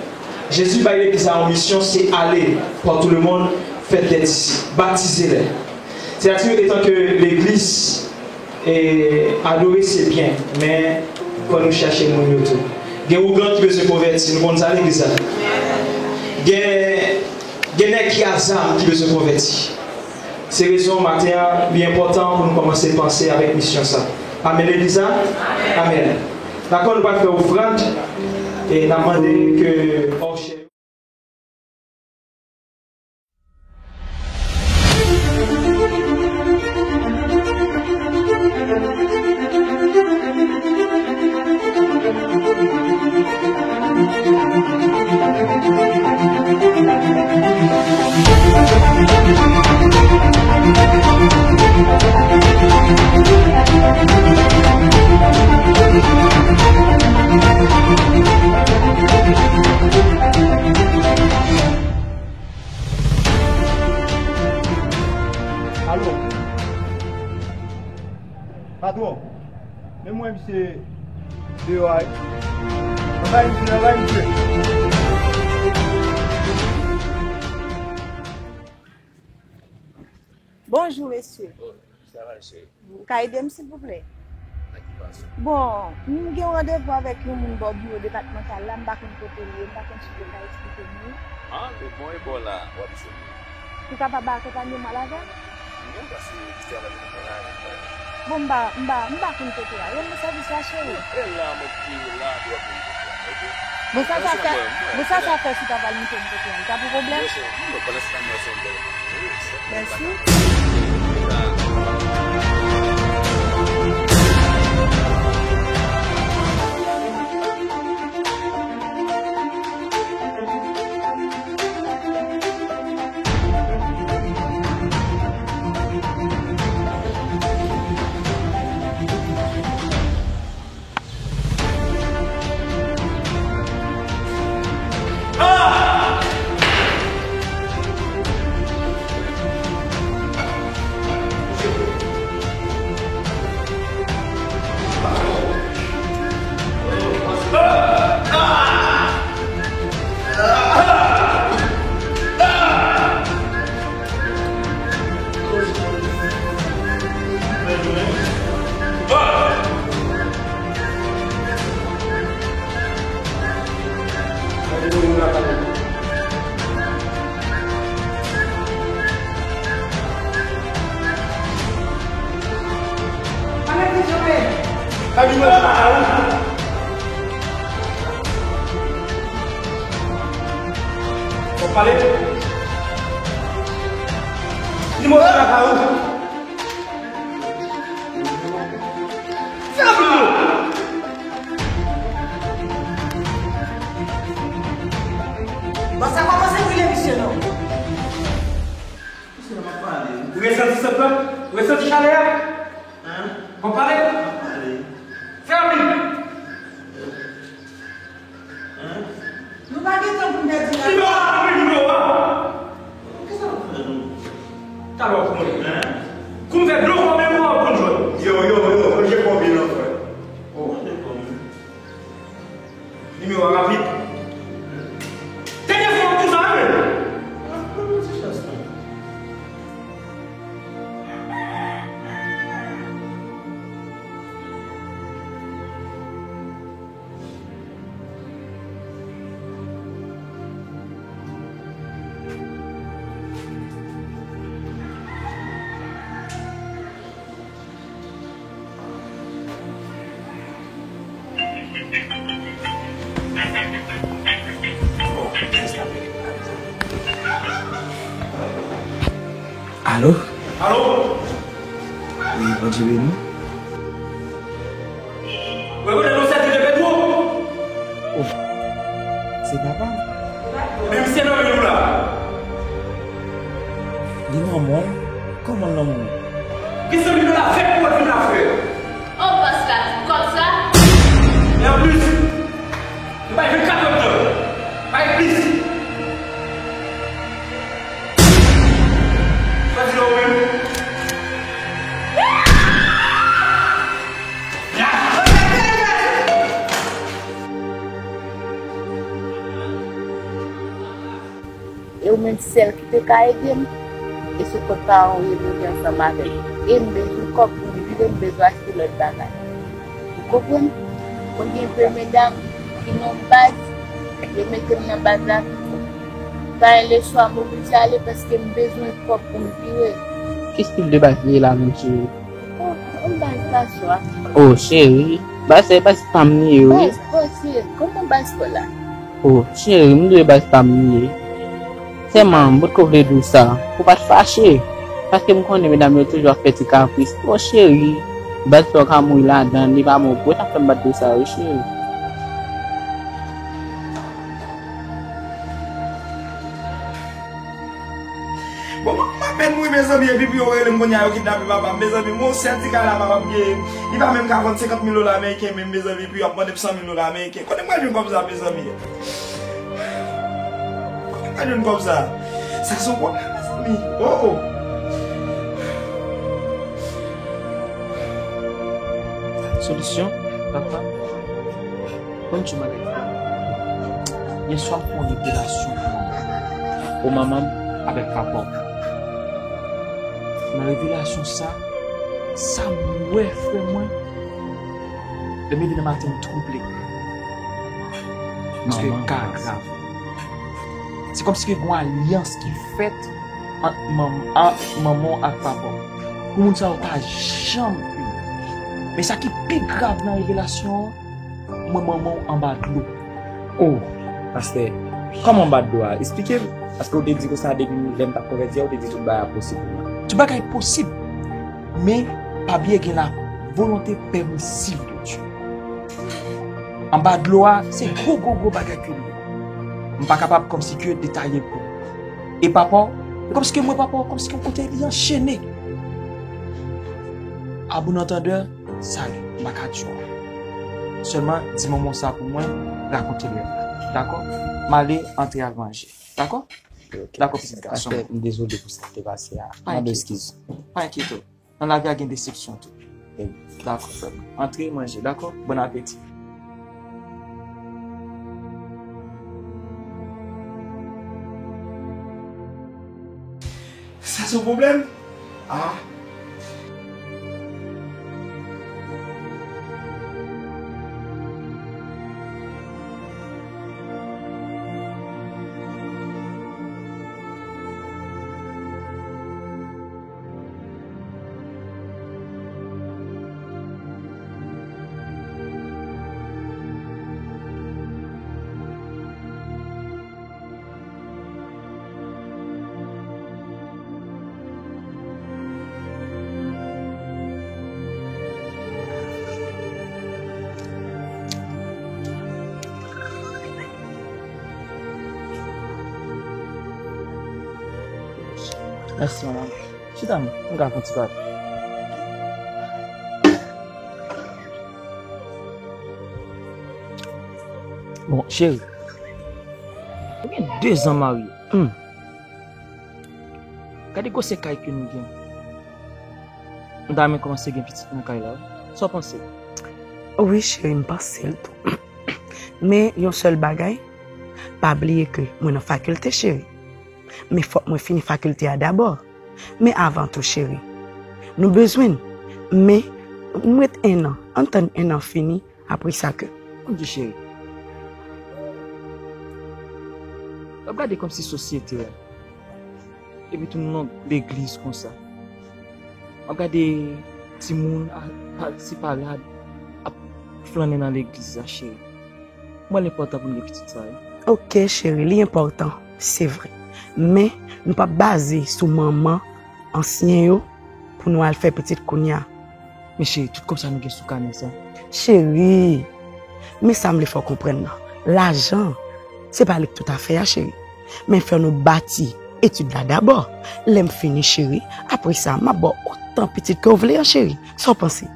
Jezi bay legliz la yon misyon, se aller par tout le monde, faire des disciples, baptisez-les. Sètadi, etan ke legliz e adore se byen, men fò nou chèche moun yo tou. Gen ougan ki bezwen konvèti, nou konn sa legliz la. Gen, gen nèg ki a zam ki bezwen konvèti. Se rezon maten an, li enpòtan pou nou kòmanse panse avèk misyon sa. Amèn, legliz la? Amèn. Dakò, nou pral fè ofrann, e n ap mande ke òchè Alo. Patwon, men mwen misye deyò a wi. Anba misye, anba misye. Bonjou, mesye. Oh, sa va, cheri? Ou ka ede m, silvouplè? Nan ki fason? Bon, m gen yon randevou avèk yon moun bò biwo depatmantal la, m pa konn kote l ye, m pa konn si w te ka eksplike m li. Ah, men bon, e bò la, w ap jwenn li. Ou kapab akonpanye m al avè l? Non, paske li travay nan depatman la. Bon, m pa, m pa, m pa konn kote a. Rann mwen sèvis la, cheri. E la, m ap peye la, w ap vin kote a, oke? Bon, sa sa fè, bon, sa sa fè si w ta pral montre m kote a, li ta pou pwoblèm? Non, cheri, non, pandan se tan, mwen se yon bèl. Mèsi. Fòk pale. Nimewo sa lakay ou. Fè anpil dlo. Bòs la kòmanse brile misye non. Misye la pa pale. Ou resanti sant lan? Ou resanti chalè a? Hein? Fòk pale. Fè anpil. Nou pa gen tan pou n pèdi la. Nimewo a, nimewo a. Kisa w ap fè nou? Talè w ap konnen. Kou m fè dlo konbyen mwa w ap konn jwenn. Yo, yo, yo, manje kòb li non, frè. Oh, manje kòb li. Nimewo a rapid. Dènye fwa w ap di sa, wi. Ah, ban m yon ti chans non. Alo? Alo? Wi, Bondye beni w. Mwen konnen nou sèvi de Petwo. Oh, se papa m. Men misye nan men nou la. Li nan mwen? Kòman l nan mwen? Gen san mil dola fèk pou w vin la, frè. Oh, bòs la, tout kòb sa? E anplis, nou bay vennkat èdtan. Bay plis. Sa di la w menm? E ou menm sèl ki te ka ede m. E se kot paran w yo m rete ansanm avèk. E m bezwen kòb pou m viv, e m bezwen achte lòt bagay. Ou konprann? Mwen gen de medam ki nan baz, yo mete m nan baz la. Pa gen leswa m oblije ale paske m bezwen kòb pou m vire. Ki stil de baz li ye la menm, cheri? Oh, yon baz paswa. Oh, cheri, baz sa e baz pa m li ye, wi. Baz pa w, cheri, kòman baz pa w la? Oh, cheri, m dwe baz pa m li ye. Sèlman, m potko vle di w sa, pou w pa t fache. Paske m konnen medam yo toujou ap fè ti kapris. Oh, cheri, baz pa w ka mouri ladan, li pa mò gwo, sa fè m pa t di w sa, wi, cheri. Bon, m ap apèn mouri, mezanmi, epi pou yo rele m kounye a, yo kidnape papa m, mezanmi, m gon sèl ti kay la papa m genyen, li pa menm ka vann senkant mil dola ameriken menm, mezanmi, epi y ap mande m san mil dola ameriken. Kote m pral jwenn kòb sa, mezanmi? Kote m pral jwenn kòb sa? Sa se yon pwoblèm, mezanmi. Oh, oh. Solisyon, papa. Ban m di w bagay, frè m. Yèswa m fè yon revelasyon pou manman m avèk papa w. Nan revelasyon sa, sa m wè, frè mwen, lè m leve nan maten, m twouble. Paske ka grav. Se kòmsi ke gen yon alyans ki fèt ant manm-, ant manman w ak papa w. Pou moun sa yo pa janm vini. Men sa ki pi grav nan revelasyon an, mwen manman w anba dlo. Oh, pastè, kòman anba dlo a? Esplike m. Paske w te di konsa depi lè m t ap konvèti a, w te di tout bagay ap posib pou mwen. Tout bagay posib. Men, pa bliye gen la volonte pèmisiv de Dye. Anba dlo a, se gwo, gwo, gwo bagay ke l ye. M pa kapab kòmsi ke detaye l pou ou. E papa w, e kòmsi ke mwen papa w, kòmsi ke yon kote li anchene. A bon antandè, sali, m pa ka di w. Sèlman, di manman w sa pou mwen, rakonte l rèv la. Dakò? M ale, antre al manje. Dakò? Ok. Dakò, pitit gason. Pastè, m dezole pou sa k te pase a. M mande eskiz. Pa enkyete w. Nan lavi a gen desepsyon tou. Dakò, frè m. Antre, manje, dakò? Bon apeti. Sa se yon pwoblèm? Ah. Mèsi, manman. Chita, m ka fè yon ti pale. Bon, cheri. Nou gen de zan marye. Hmm. Gade gwosè kay ke nou gen. M ta renmen kòmanse gen pitit nan kay la, wi. Sa w panse? Wi, cheri, m panse l tou. Men, yon sèl bagay, pa bliye ke mwen nan fakilte, cheri. Men fòk mwen fini fakilte a dabò. Men avan tou, cheri, nou bezwen m. Men, m ret en an. Ann tann en an fini, apre sa ke. Mon Dieu, cheri. W ap gade kòmsi sosyete a. Epi tou nou nan legliz konsa. M ap gade timoun a, pa, si parad ap flannen nan legliz la, cheri. M wè l enpòtan pou n gen pitit sa yo. Ok, cheri, li enpòtan, se vre. Men, nou p ap baze sou manman ansyen yo pou nou al fè pitit kounye a. Men cheri, tout kòb sa nou gen sou kanè sa. Cheri, men sa m vle fè w konprann nan. Lajan, se pa li k tout afè a, cheri. Men fè nou bati etid la dabò. Lè m fini, cheri, apre sa, m ap ba w otan pitit ke w vle an, cheri. Sa w panse?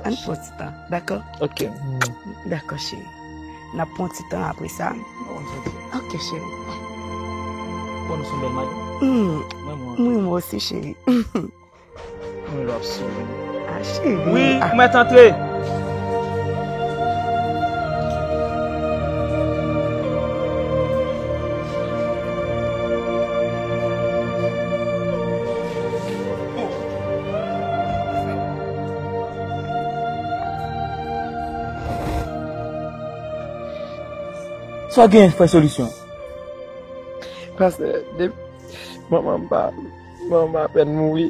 Ann pran ti tan, dakò? Ok. Dakò, cheri. N ap pran ti tan apre sa. Ok, cheri. Bon, nou se yon bèl madanm. Hmm. Mwen, mwen. Mwen, mwen osi, cheri. Mwen lè w ap souri. Ah, cheri. Wi, ah. M mèt antre. Sa w gen, frè Solisyon? Pastè, depi manman m pa, manman m apèn mouri,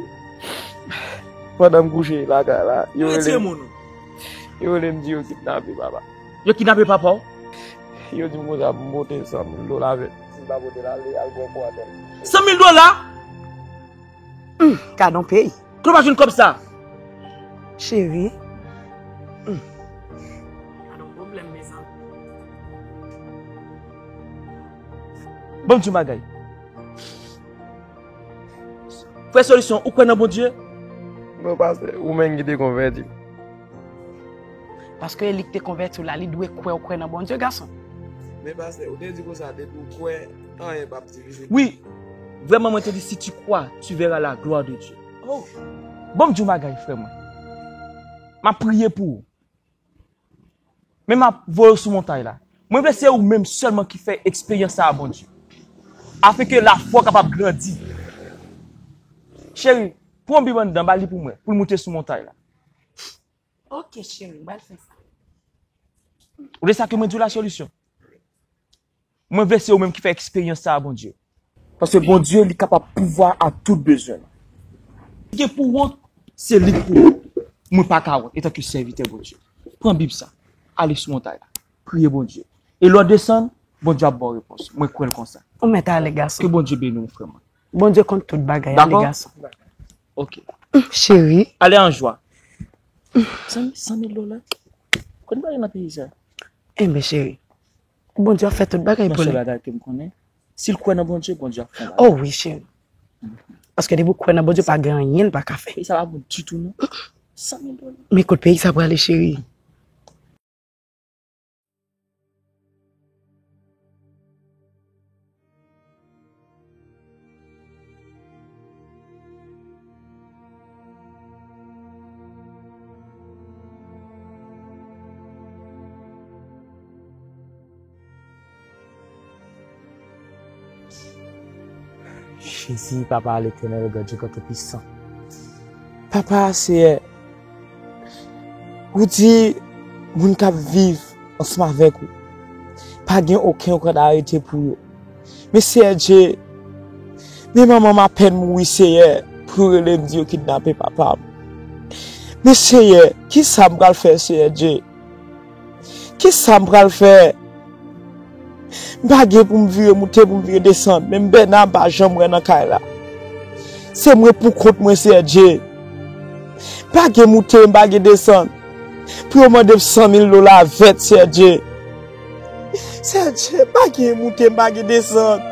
pandan m kouche lakay la, yo rele m, yo rele m di yo kidnape papa. Yo kidnape papa w? Yo di m konsa pou m pote san mil dola avè l. Si m pa pote l ale, al pran kou atè. San mil dola? Hmm, gadon peyi. Kote w pa jwenn kòb sa? Cheri. Hmm. Gadon pwoblèm, mezanmi. Ban m di w bagay. Frè Solisyon, ou kwè nan Bondye? Non, pastè, ou menm ki te konvèti. Paske e li ki te konvèti w la, li dwe kwè ou kwè nan Bondye, gason. Men pastè, ou te di konsa, depi w kwè, anyen p ap difisil. Wi, vrèman, mwen te di, si tu crois, tu verras la gloire de Dieu. Oh. Ban m di w bagay, frè mwen. M ap priye pou ou. E m ap voye w sou montay la. Mwen vle se ou menm sèlman ki fè eksperyans sa a, Bondye. Afin ke lafwa w kapab grandi. Cheri, pran Bib anndan, ba li pou mwen, pou l moute sou montay la. Ok, cheri, m pral fè sa. Ou de sa ke mwen di w lasolisyon? Mwen vle se ou menm ki fè eksperyans sa a, Bondye. Paske Bondye, li kapab pouvwa a tout bezwen nou. Gen pou wont, se li k pou wont. Mwen pa ka wont, etanke sèvitè Bondye. Pran Bib sa, ale sou montay la. Priye Bondye. E lè w desann, Bondye ap ba w repons. Mwen kwè l konsa. Ou mèt ale, gason. Ke Bondye beni w, frè mwen. Bondye konn tout bagay, ale, gason. Ok. Cheri. Ale an jwa. San, san mil dola. Konn bagay nan peyi sa. Enben, cheri. Bondye ap fè tout bagay pou li. Yon sèl bagay ke m konnen, si l kwè nan Bondye, Bondye ap fè yon bagay. Oh wi, cheri. Paske depi w kwè nan Bondye, pa gen anyen l pa ka fè. Peyi sa pa bon ditou, non. San mil dola. Men kot peyi sa prale, cheri? Jezi, Papa Letènèl, Grandyè, Grann Toupisan. Papa, Seyè, ou di moun k ap viv ansanm avèk ou pa gen okenn kòd arete pou yo. Men Seyè Dye, men manman m apèn mouri, Seyè, pou yo rele m di yo kidnape papa m. Men Seyè, kisa m pral fè, Seyè Dye? Kisa m pral fè? M pa gen pou m vire moute, pou m vire desann. Menm bèna m pa janm wè nan kay la. Se mwen pou kont mwen, Seyè Dye. M pa gen moute, m pa gen desann. Pou yo mande m san mil dola vèt, Seyè Dye. Seyè Dye, m pa gen moute, m pa gen desann.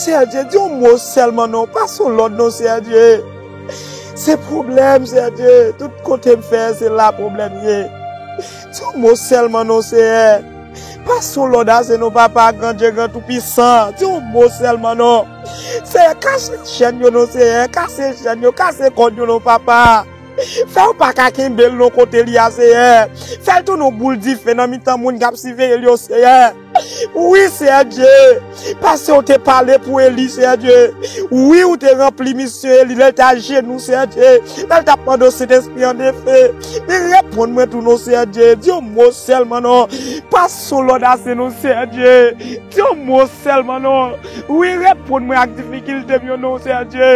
Seyè Dye, di yon mo sèlman non, pase yon lòd non, Seyè Dye. Se pwoblèm, Seyè Dye. Tout kote m fè, se la pwoblèm ye. Di yon mo sèlman non, Seyè. Pase yon lòd ase non, Papa, Grandyè, Grann Toupisan. Di yon mo sèlman non. Seyè, kase chèn yo non, Seyè. Kase chèn yo, kase kòd yo non, Papa. Fè yo pa ka kenbe l non kote li a, Seyè. Fè l tounen yon boul dife nan mitan moun k ap siveye l yo, Seyè. Wi, Seyè Dye. Paske w te pale pou Eli, Seyè Dye. Wi, ou te ranpli misyon Eli lè l te ajenou, Seyè Dye. Lè l t ap mande w Sentespri an defe. Men reponn mwen tou non, Seyè Dye. Di yon mo sèlman non. Pase yon lòd ase non, Seyè Dye. Di yon mo sèlman non. Wi, reponn mwen ak difikilte m yo non, Seyè Dye.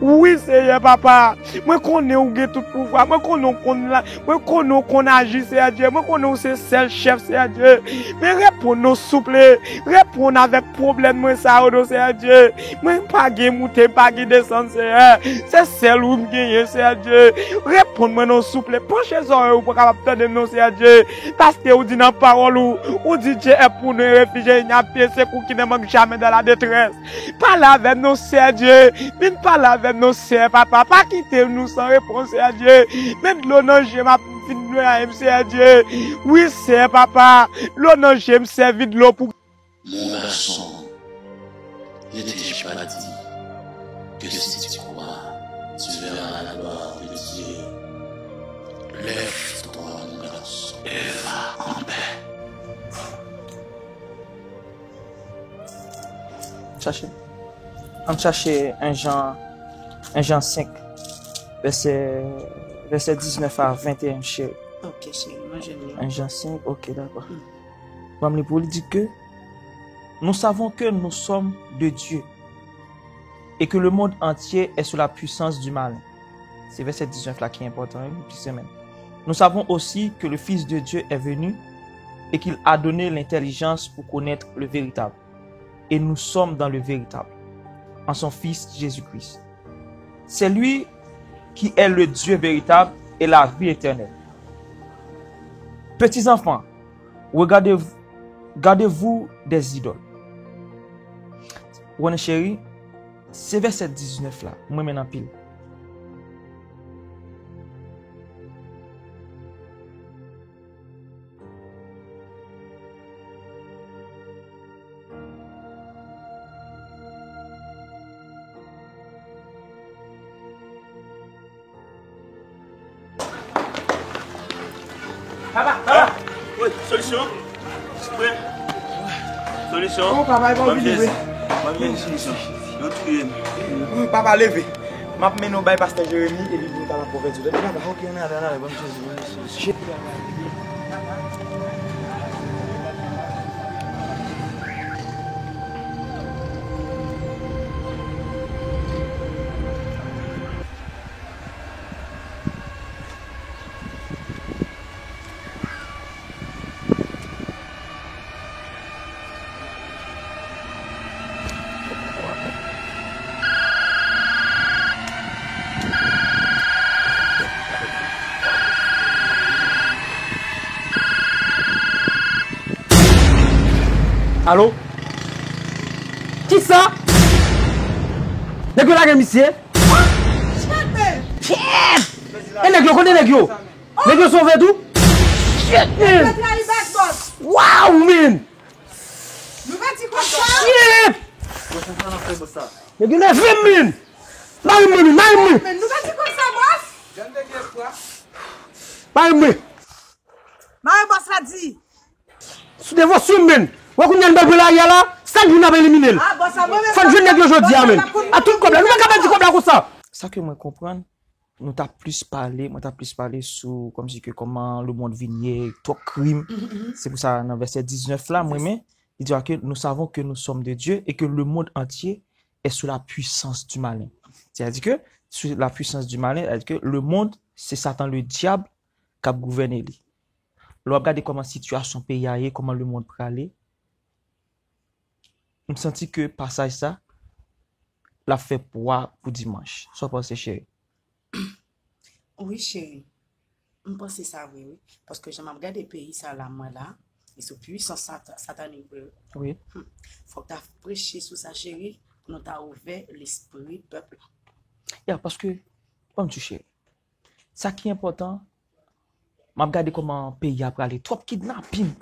Wi, Seyè, Papa. Mwen konnen ou gen tout pouvwa. Mwen konnen ou konn la, mwen konnen ou konn aji, Seyè Dye. Mwen konnen ou se sèl chèf, Seyè Dye. Men reponn non, souple. Reponn avèk pwoblèm mwen sa yo non, Seyè Dye. Mwen pa gen moute, m pa gen desann, Seyè. Se sèl ou m genyen, Seyè Dye. Reponn mwen non, souple. Panche zòrèy ou pou w kapab tande m non, Seyè Dye. Paske ou di nan pawòl ou, ou di, Dieu est pour nous un refuge et un abri, un secours qui ne manque jamais dans la détresse. Pale avè m non, Seyè Dye. Vin pale avè m non, Seyè Papa. Pa kite nou san repons, Seyè Dye. Men dlo nan je m ap vin nwaye m, Seyè Dye. Wi, Seyè Papa. Dlo nan je m sèvi dlo pou. Mon garçon, je t'ai déjà dit que si tu crois, tu verras la gloire de Dieu. Lève-toi, mon garçon, et va en paix. Chache. Ann chache un Jan, un Jan senk, vèsè, vèsè diznèf a venteyen, cheri. Ok, cheri, mwen jwenn li. Un Jan senk, ok, dakò. Ban m li pou li di ke, nous savons que nous sommes de Dieu et que le monde entier est sous la puissance du malin. Se vèsè diznèf la ki enpòtan, wi, pou ti semèn. Nous savons aussi que le Fils de Dieu est venu et qu'il a donné l'intelligence pour connaître le véritable. Et nous sommes dans le véritable, en son Fils Jésus-Christ. C'est lui qui est le Dieu véritable et la vie éternelle. Petits enfants, regardez, gardez-vous des idoles. Ou konnen, cheri, se vèsè diznèf la, mwen renmen l anpil. Papa, papa. Wi. Solisyon? Solisyon? Oh, papa, e pa ou ki vini vre. Ban m jezi, ban m jezi, solisyon. Yo touye m. Oh, papa, leve. M ap mennen w bay pastè Jeremi, epi pou l kapab konvèti w. Tande, papa, ok, ann ale, ann ale, ban m jezi, ban m jezi, solisyon. Alo? Kisa? Nèg yo lage misye? Shit! E nèg yo, kote nèg yo? Nèg yo sove tou? Shit, man! Wow, man! Shit! Nèg yo nève m, man! Mari m, mari m, mari m! Mari m, mari m! Mari bòs la di. Sou devosyon, men. Wè kounye a n pral pran lari a la, sak jou n ap elimine l. Ah, bòs la, mwen menm. Fò n jwenn nèg yo jodi a, men. A tout kòb la, nou pa ka pèdi kòb la konsa. Sa ke mwen konprann, nou ta plis pale, mwen ta plis pale sou kòmsi ke kòman lemonn vin ye, twòp krim. Se pou sa nan vèsè diznèf la, mwen men, li di ke nous savons que nous sommes de Dieu et que le monde entier est sous la puissance du malin. Sètadi ke sous la puissance du malin, sètadi ke lemonn, se Satan ledyab k ap gouvène li. Lè w ap gade kòman sitiyasyon peyi a ye, kòman lemonn prale, m santi ke pasaj sa, l ap fè pwa pou dimanch. Sa w panse, cheri? Wi, cheri. M panse sa vre, wi. Paske jan m ap gade peyi sa la, mwen la, li sou pwisans sat-, satanik vre, wi. Wi. Hmm. Fòk ta preche sou sa, cheri, pou nou ta ouvè lespri pèp la. Ya, paske, ban m di w, cheri. Sa ki enpòtan, m ap gade kòman peyi a prale. Twòp kidnapin.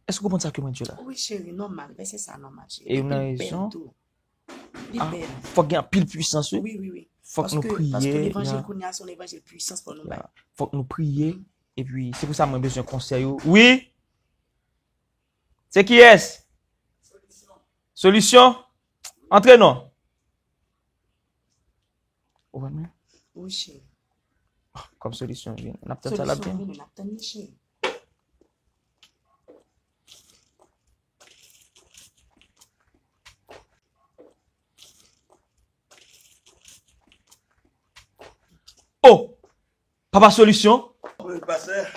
Èske w konprann sa ke mwen di w la? Wi, cheri, nòmal. Vèsè sa nòmal, cheri. E ou nan rezon. Li bèl tou. Li bèl. Fòk gen anpil pwisans, wi. Wi, wi, wi. Fòk nou priye. Paske levanjil kounye a, se yon levanjil pwisans fò nou bay. Fòk nou priye. Epi, se pou sa mwen bezwen konsèy ou. Wi. Se kiyès? Solisyon? Antre non. Ou wè mwen? Wi, cheri. Kòm solisyon vini. N ap tann sa l ap vini. Solisyon vini, n ap tann li, cheri. Oh! Papa solisyon. Wi, pastè.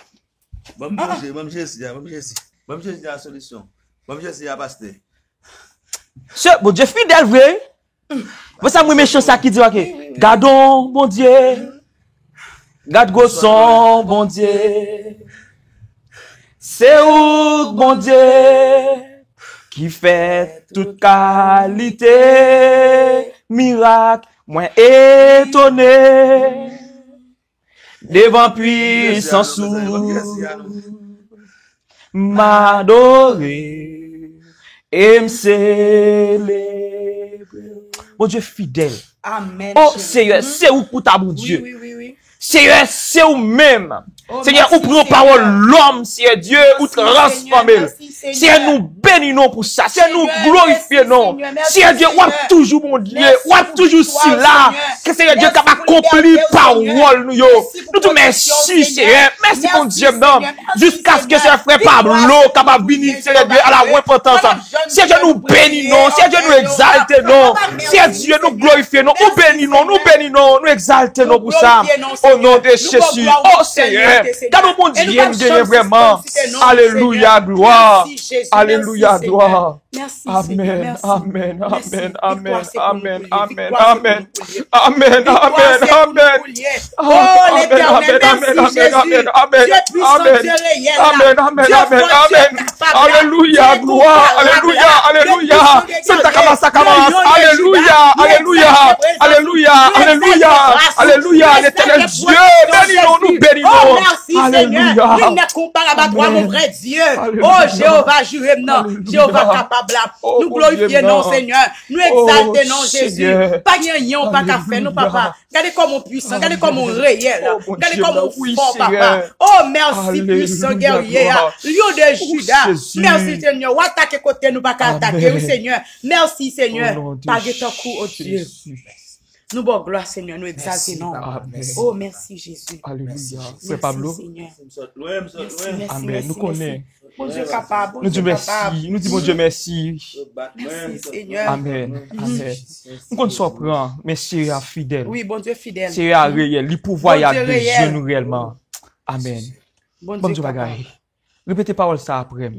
Ban m Bondye, ban m Jezi a, ban m Jezi. Ban m Jezi a solisyon. Ban m Jezi a pastè. Se Bondye fidèl vre. Mwen sa mwen mechan sa ki di, ok. Gadon Bondye. Gad gwoson Bondye. Se ou Bondye ki fè tout kalite mirak. Mwen etone devan pwisans ou. M adore e m selebre. Bondye fidèl. Amèn, o Seyè, se ou pou ta Bondye. Wi, wi, wi, wi. Seyè, se ou menm. Seyè, ou pran pawòl lòm, Seyè Dye, ou transfòme l. Seyè, nou beni non pou sa. Seyè, nou glorifye non. Seyè Dye, w ap toujou Bondye, w ap toujou sila ke Seyè Dye k ap akonpli pawòl nou yo. Nou di w mèsi, Seyè. Mèsi, Bondye m nan. Jiskaske Seyè frè Pablo kapab vini, Seyè Dye, a la repantans. Seyè Dye, nou beni non. Seyè Dye, nou egzalte non. Seyè Dye, nou glorifye non. Nou beni non, nou beni non, nou egzalte non pou sa. O non de Jezi. O Seyè, gade yon Bondye n genyen vrèman. Alelouya, glwa. Alelouya, glwa. Amèn, amèn, amèn, amèn, amèn, amèn, amèn. Amèn, amèn, amèn. Oh, Letènèl, mèsi, Jezi. Dye pwisan, Dye reyèl la. Dye fò, Dye kapab la. Alelouya, glwa, alelouya, alelouya. Santa Kamasa Kamasa, alelouya, alelouya, alelouya, alelouya, alelouya. Letènèl Dye, beni nou, nou beni nou. Oh, mèsi, Senyè. Alelouya. Nul n'est comparable à toi, mon vrai Dye. Oh, Jewova, jire m nan. Jewova kapab. Blap. Nou glorifye non w, Senyè. Nou egzalte non w, Jezi. Pa gen anyen w pa ka fè, non, papa. Gade kòman w pwisan, gade kòman w reyèl, gade kòman w fò, papa. Oh, mèsi, pwisan gèrye a, Lyon de Juda. Mèsi, Senyè. W atake kote nou pa ka atake, wi, Senyè. Mèsi, Senyè. Pa gen tankou, oh Dye. Nou ba w glwa, Senyè, nou egzalte non w. Oh, mèsi, Jezi. Alelouya. Frè Pablo. Mèsi, Senyè. Mèsi, mèsi, mèsi. Bondye kapab, Bondye kapab. Nou di Bondye mèsi. Mèsi, Senyè. Amèn. Amèn. M konn sa w pran, men Seyè a fidèl. Wi, Bondye fidèl. Seyè a reyèl. Li pouvwa, y ap bezwen nou reyèlman. Amèn. Bondye kapab. Repete pawòl sa apre m.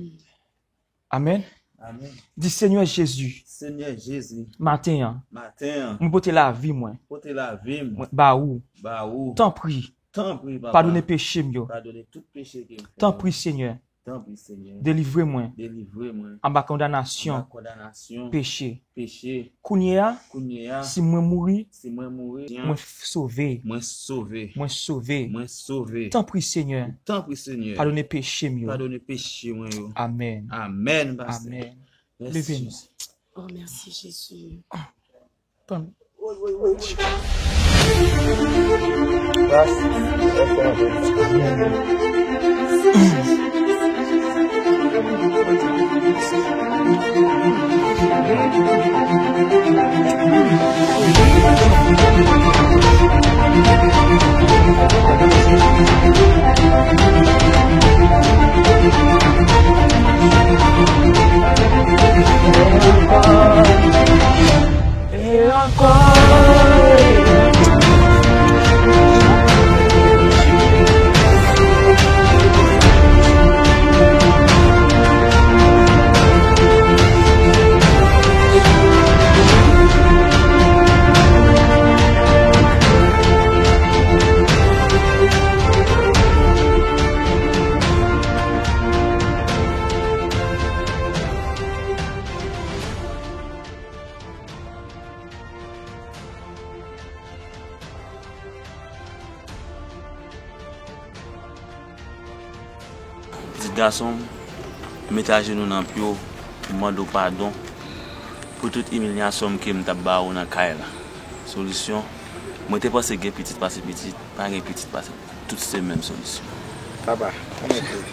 Amèn. Amèn. Di, Senyè Jezi, Senyè Jezi, maten an, maten an, mwen pote lavi mwen, pote lavi m, mwen ba ou. Ba ou. Tanpri, tanpri, papa, padone peche m yo. Padone tout peche ke m fè. Tanpri, Senyè, tanpri, Senyè, delivre mwen, delivre mwen, anba kondanasyon, anba kondanasyon, peche, peche. Kounye a, kounye a, si mwen mouri, si mwen mouri, mwen f-, sove. Mwen sove. Mwen sove. Mwen sove. Tanpri, Senyè. Tanpri, Senyè. Padone peche m yo. Padone peche mwen yo. Amèn. Amèn, pastè. Amèn. Mèsi, Jezi. Oh, mèsi, Jezi. Tann. E ankò. Pitit gason m, m mete ajenou nan pye w, m mande w padon pou tout imilyasyon m ke m t ap ba ou nan kay la. Solisyon, mwen te panse gen pitit pase pitit, pa gen pitit pase pitit. Tout se menm solisyon. Papa, mwen mèt ou.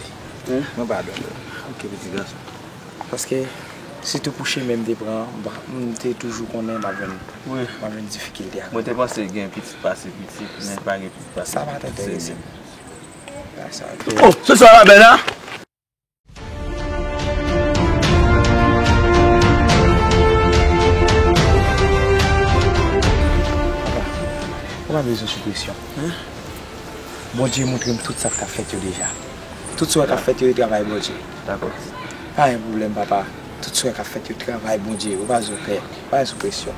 Mwen padone w. Ok, pitit gason. Paske, sitou pou chemen m te pran an, m pa, m te toujou konnen m ap jwenn, m ap jwenn difikilte ak. Mwen te panse gen pitit pase pitit, men pa gen pitit pase pitit. Sa pa t enterese m. Sa, sa, ok. Oh, se sa la, bèl la? Papa, ou pa bezwen sou presyon. Bondye montre m tout sa k ap fèt yo deja. Tout sa w wè k ap fèt yo, e travay Bondye. Dakò. Pa gen pwoblèm, papa. Tout sa w wè k ap fèt yo, travay Bondye. Ou pa bezwen pè. Pa gen sou presyon.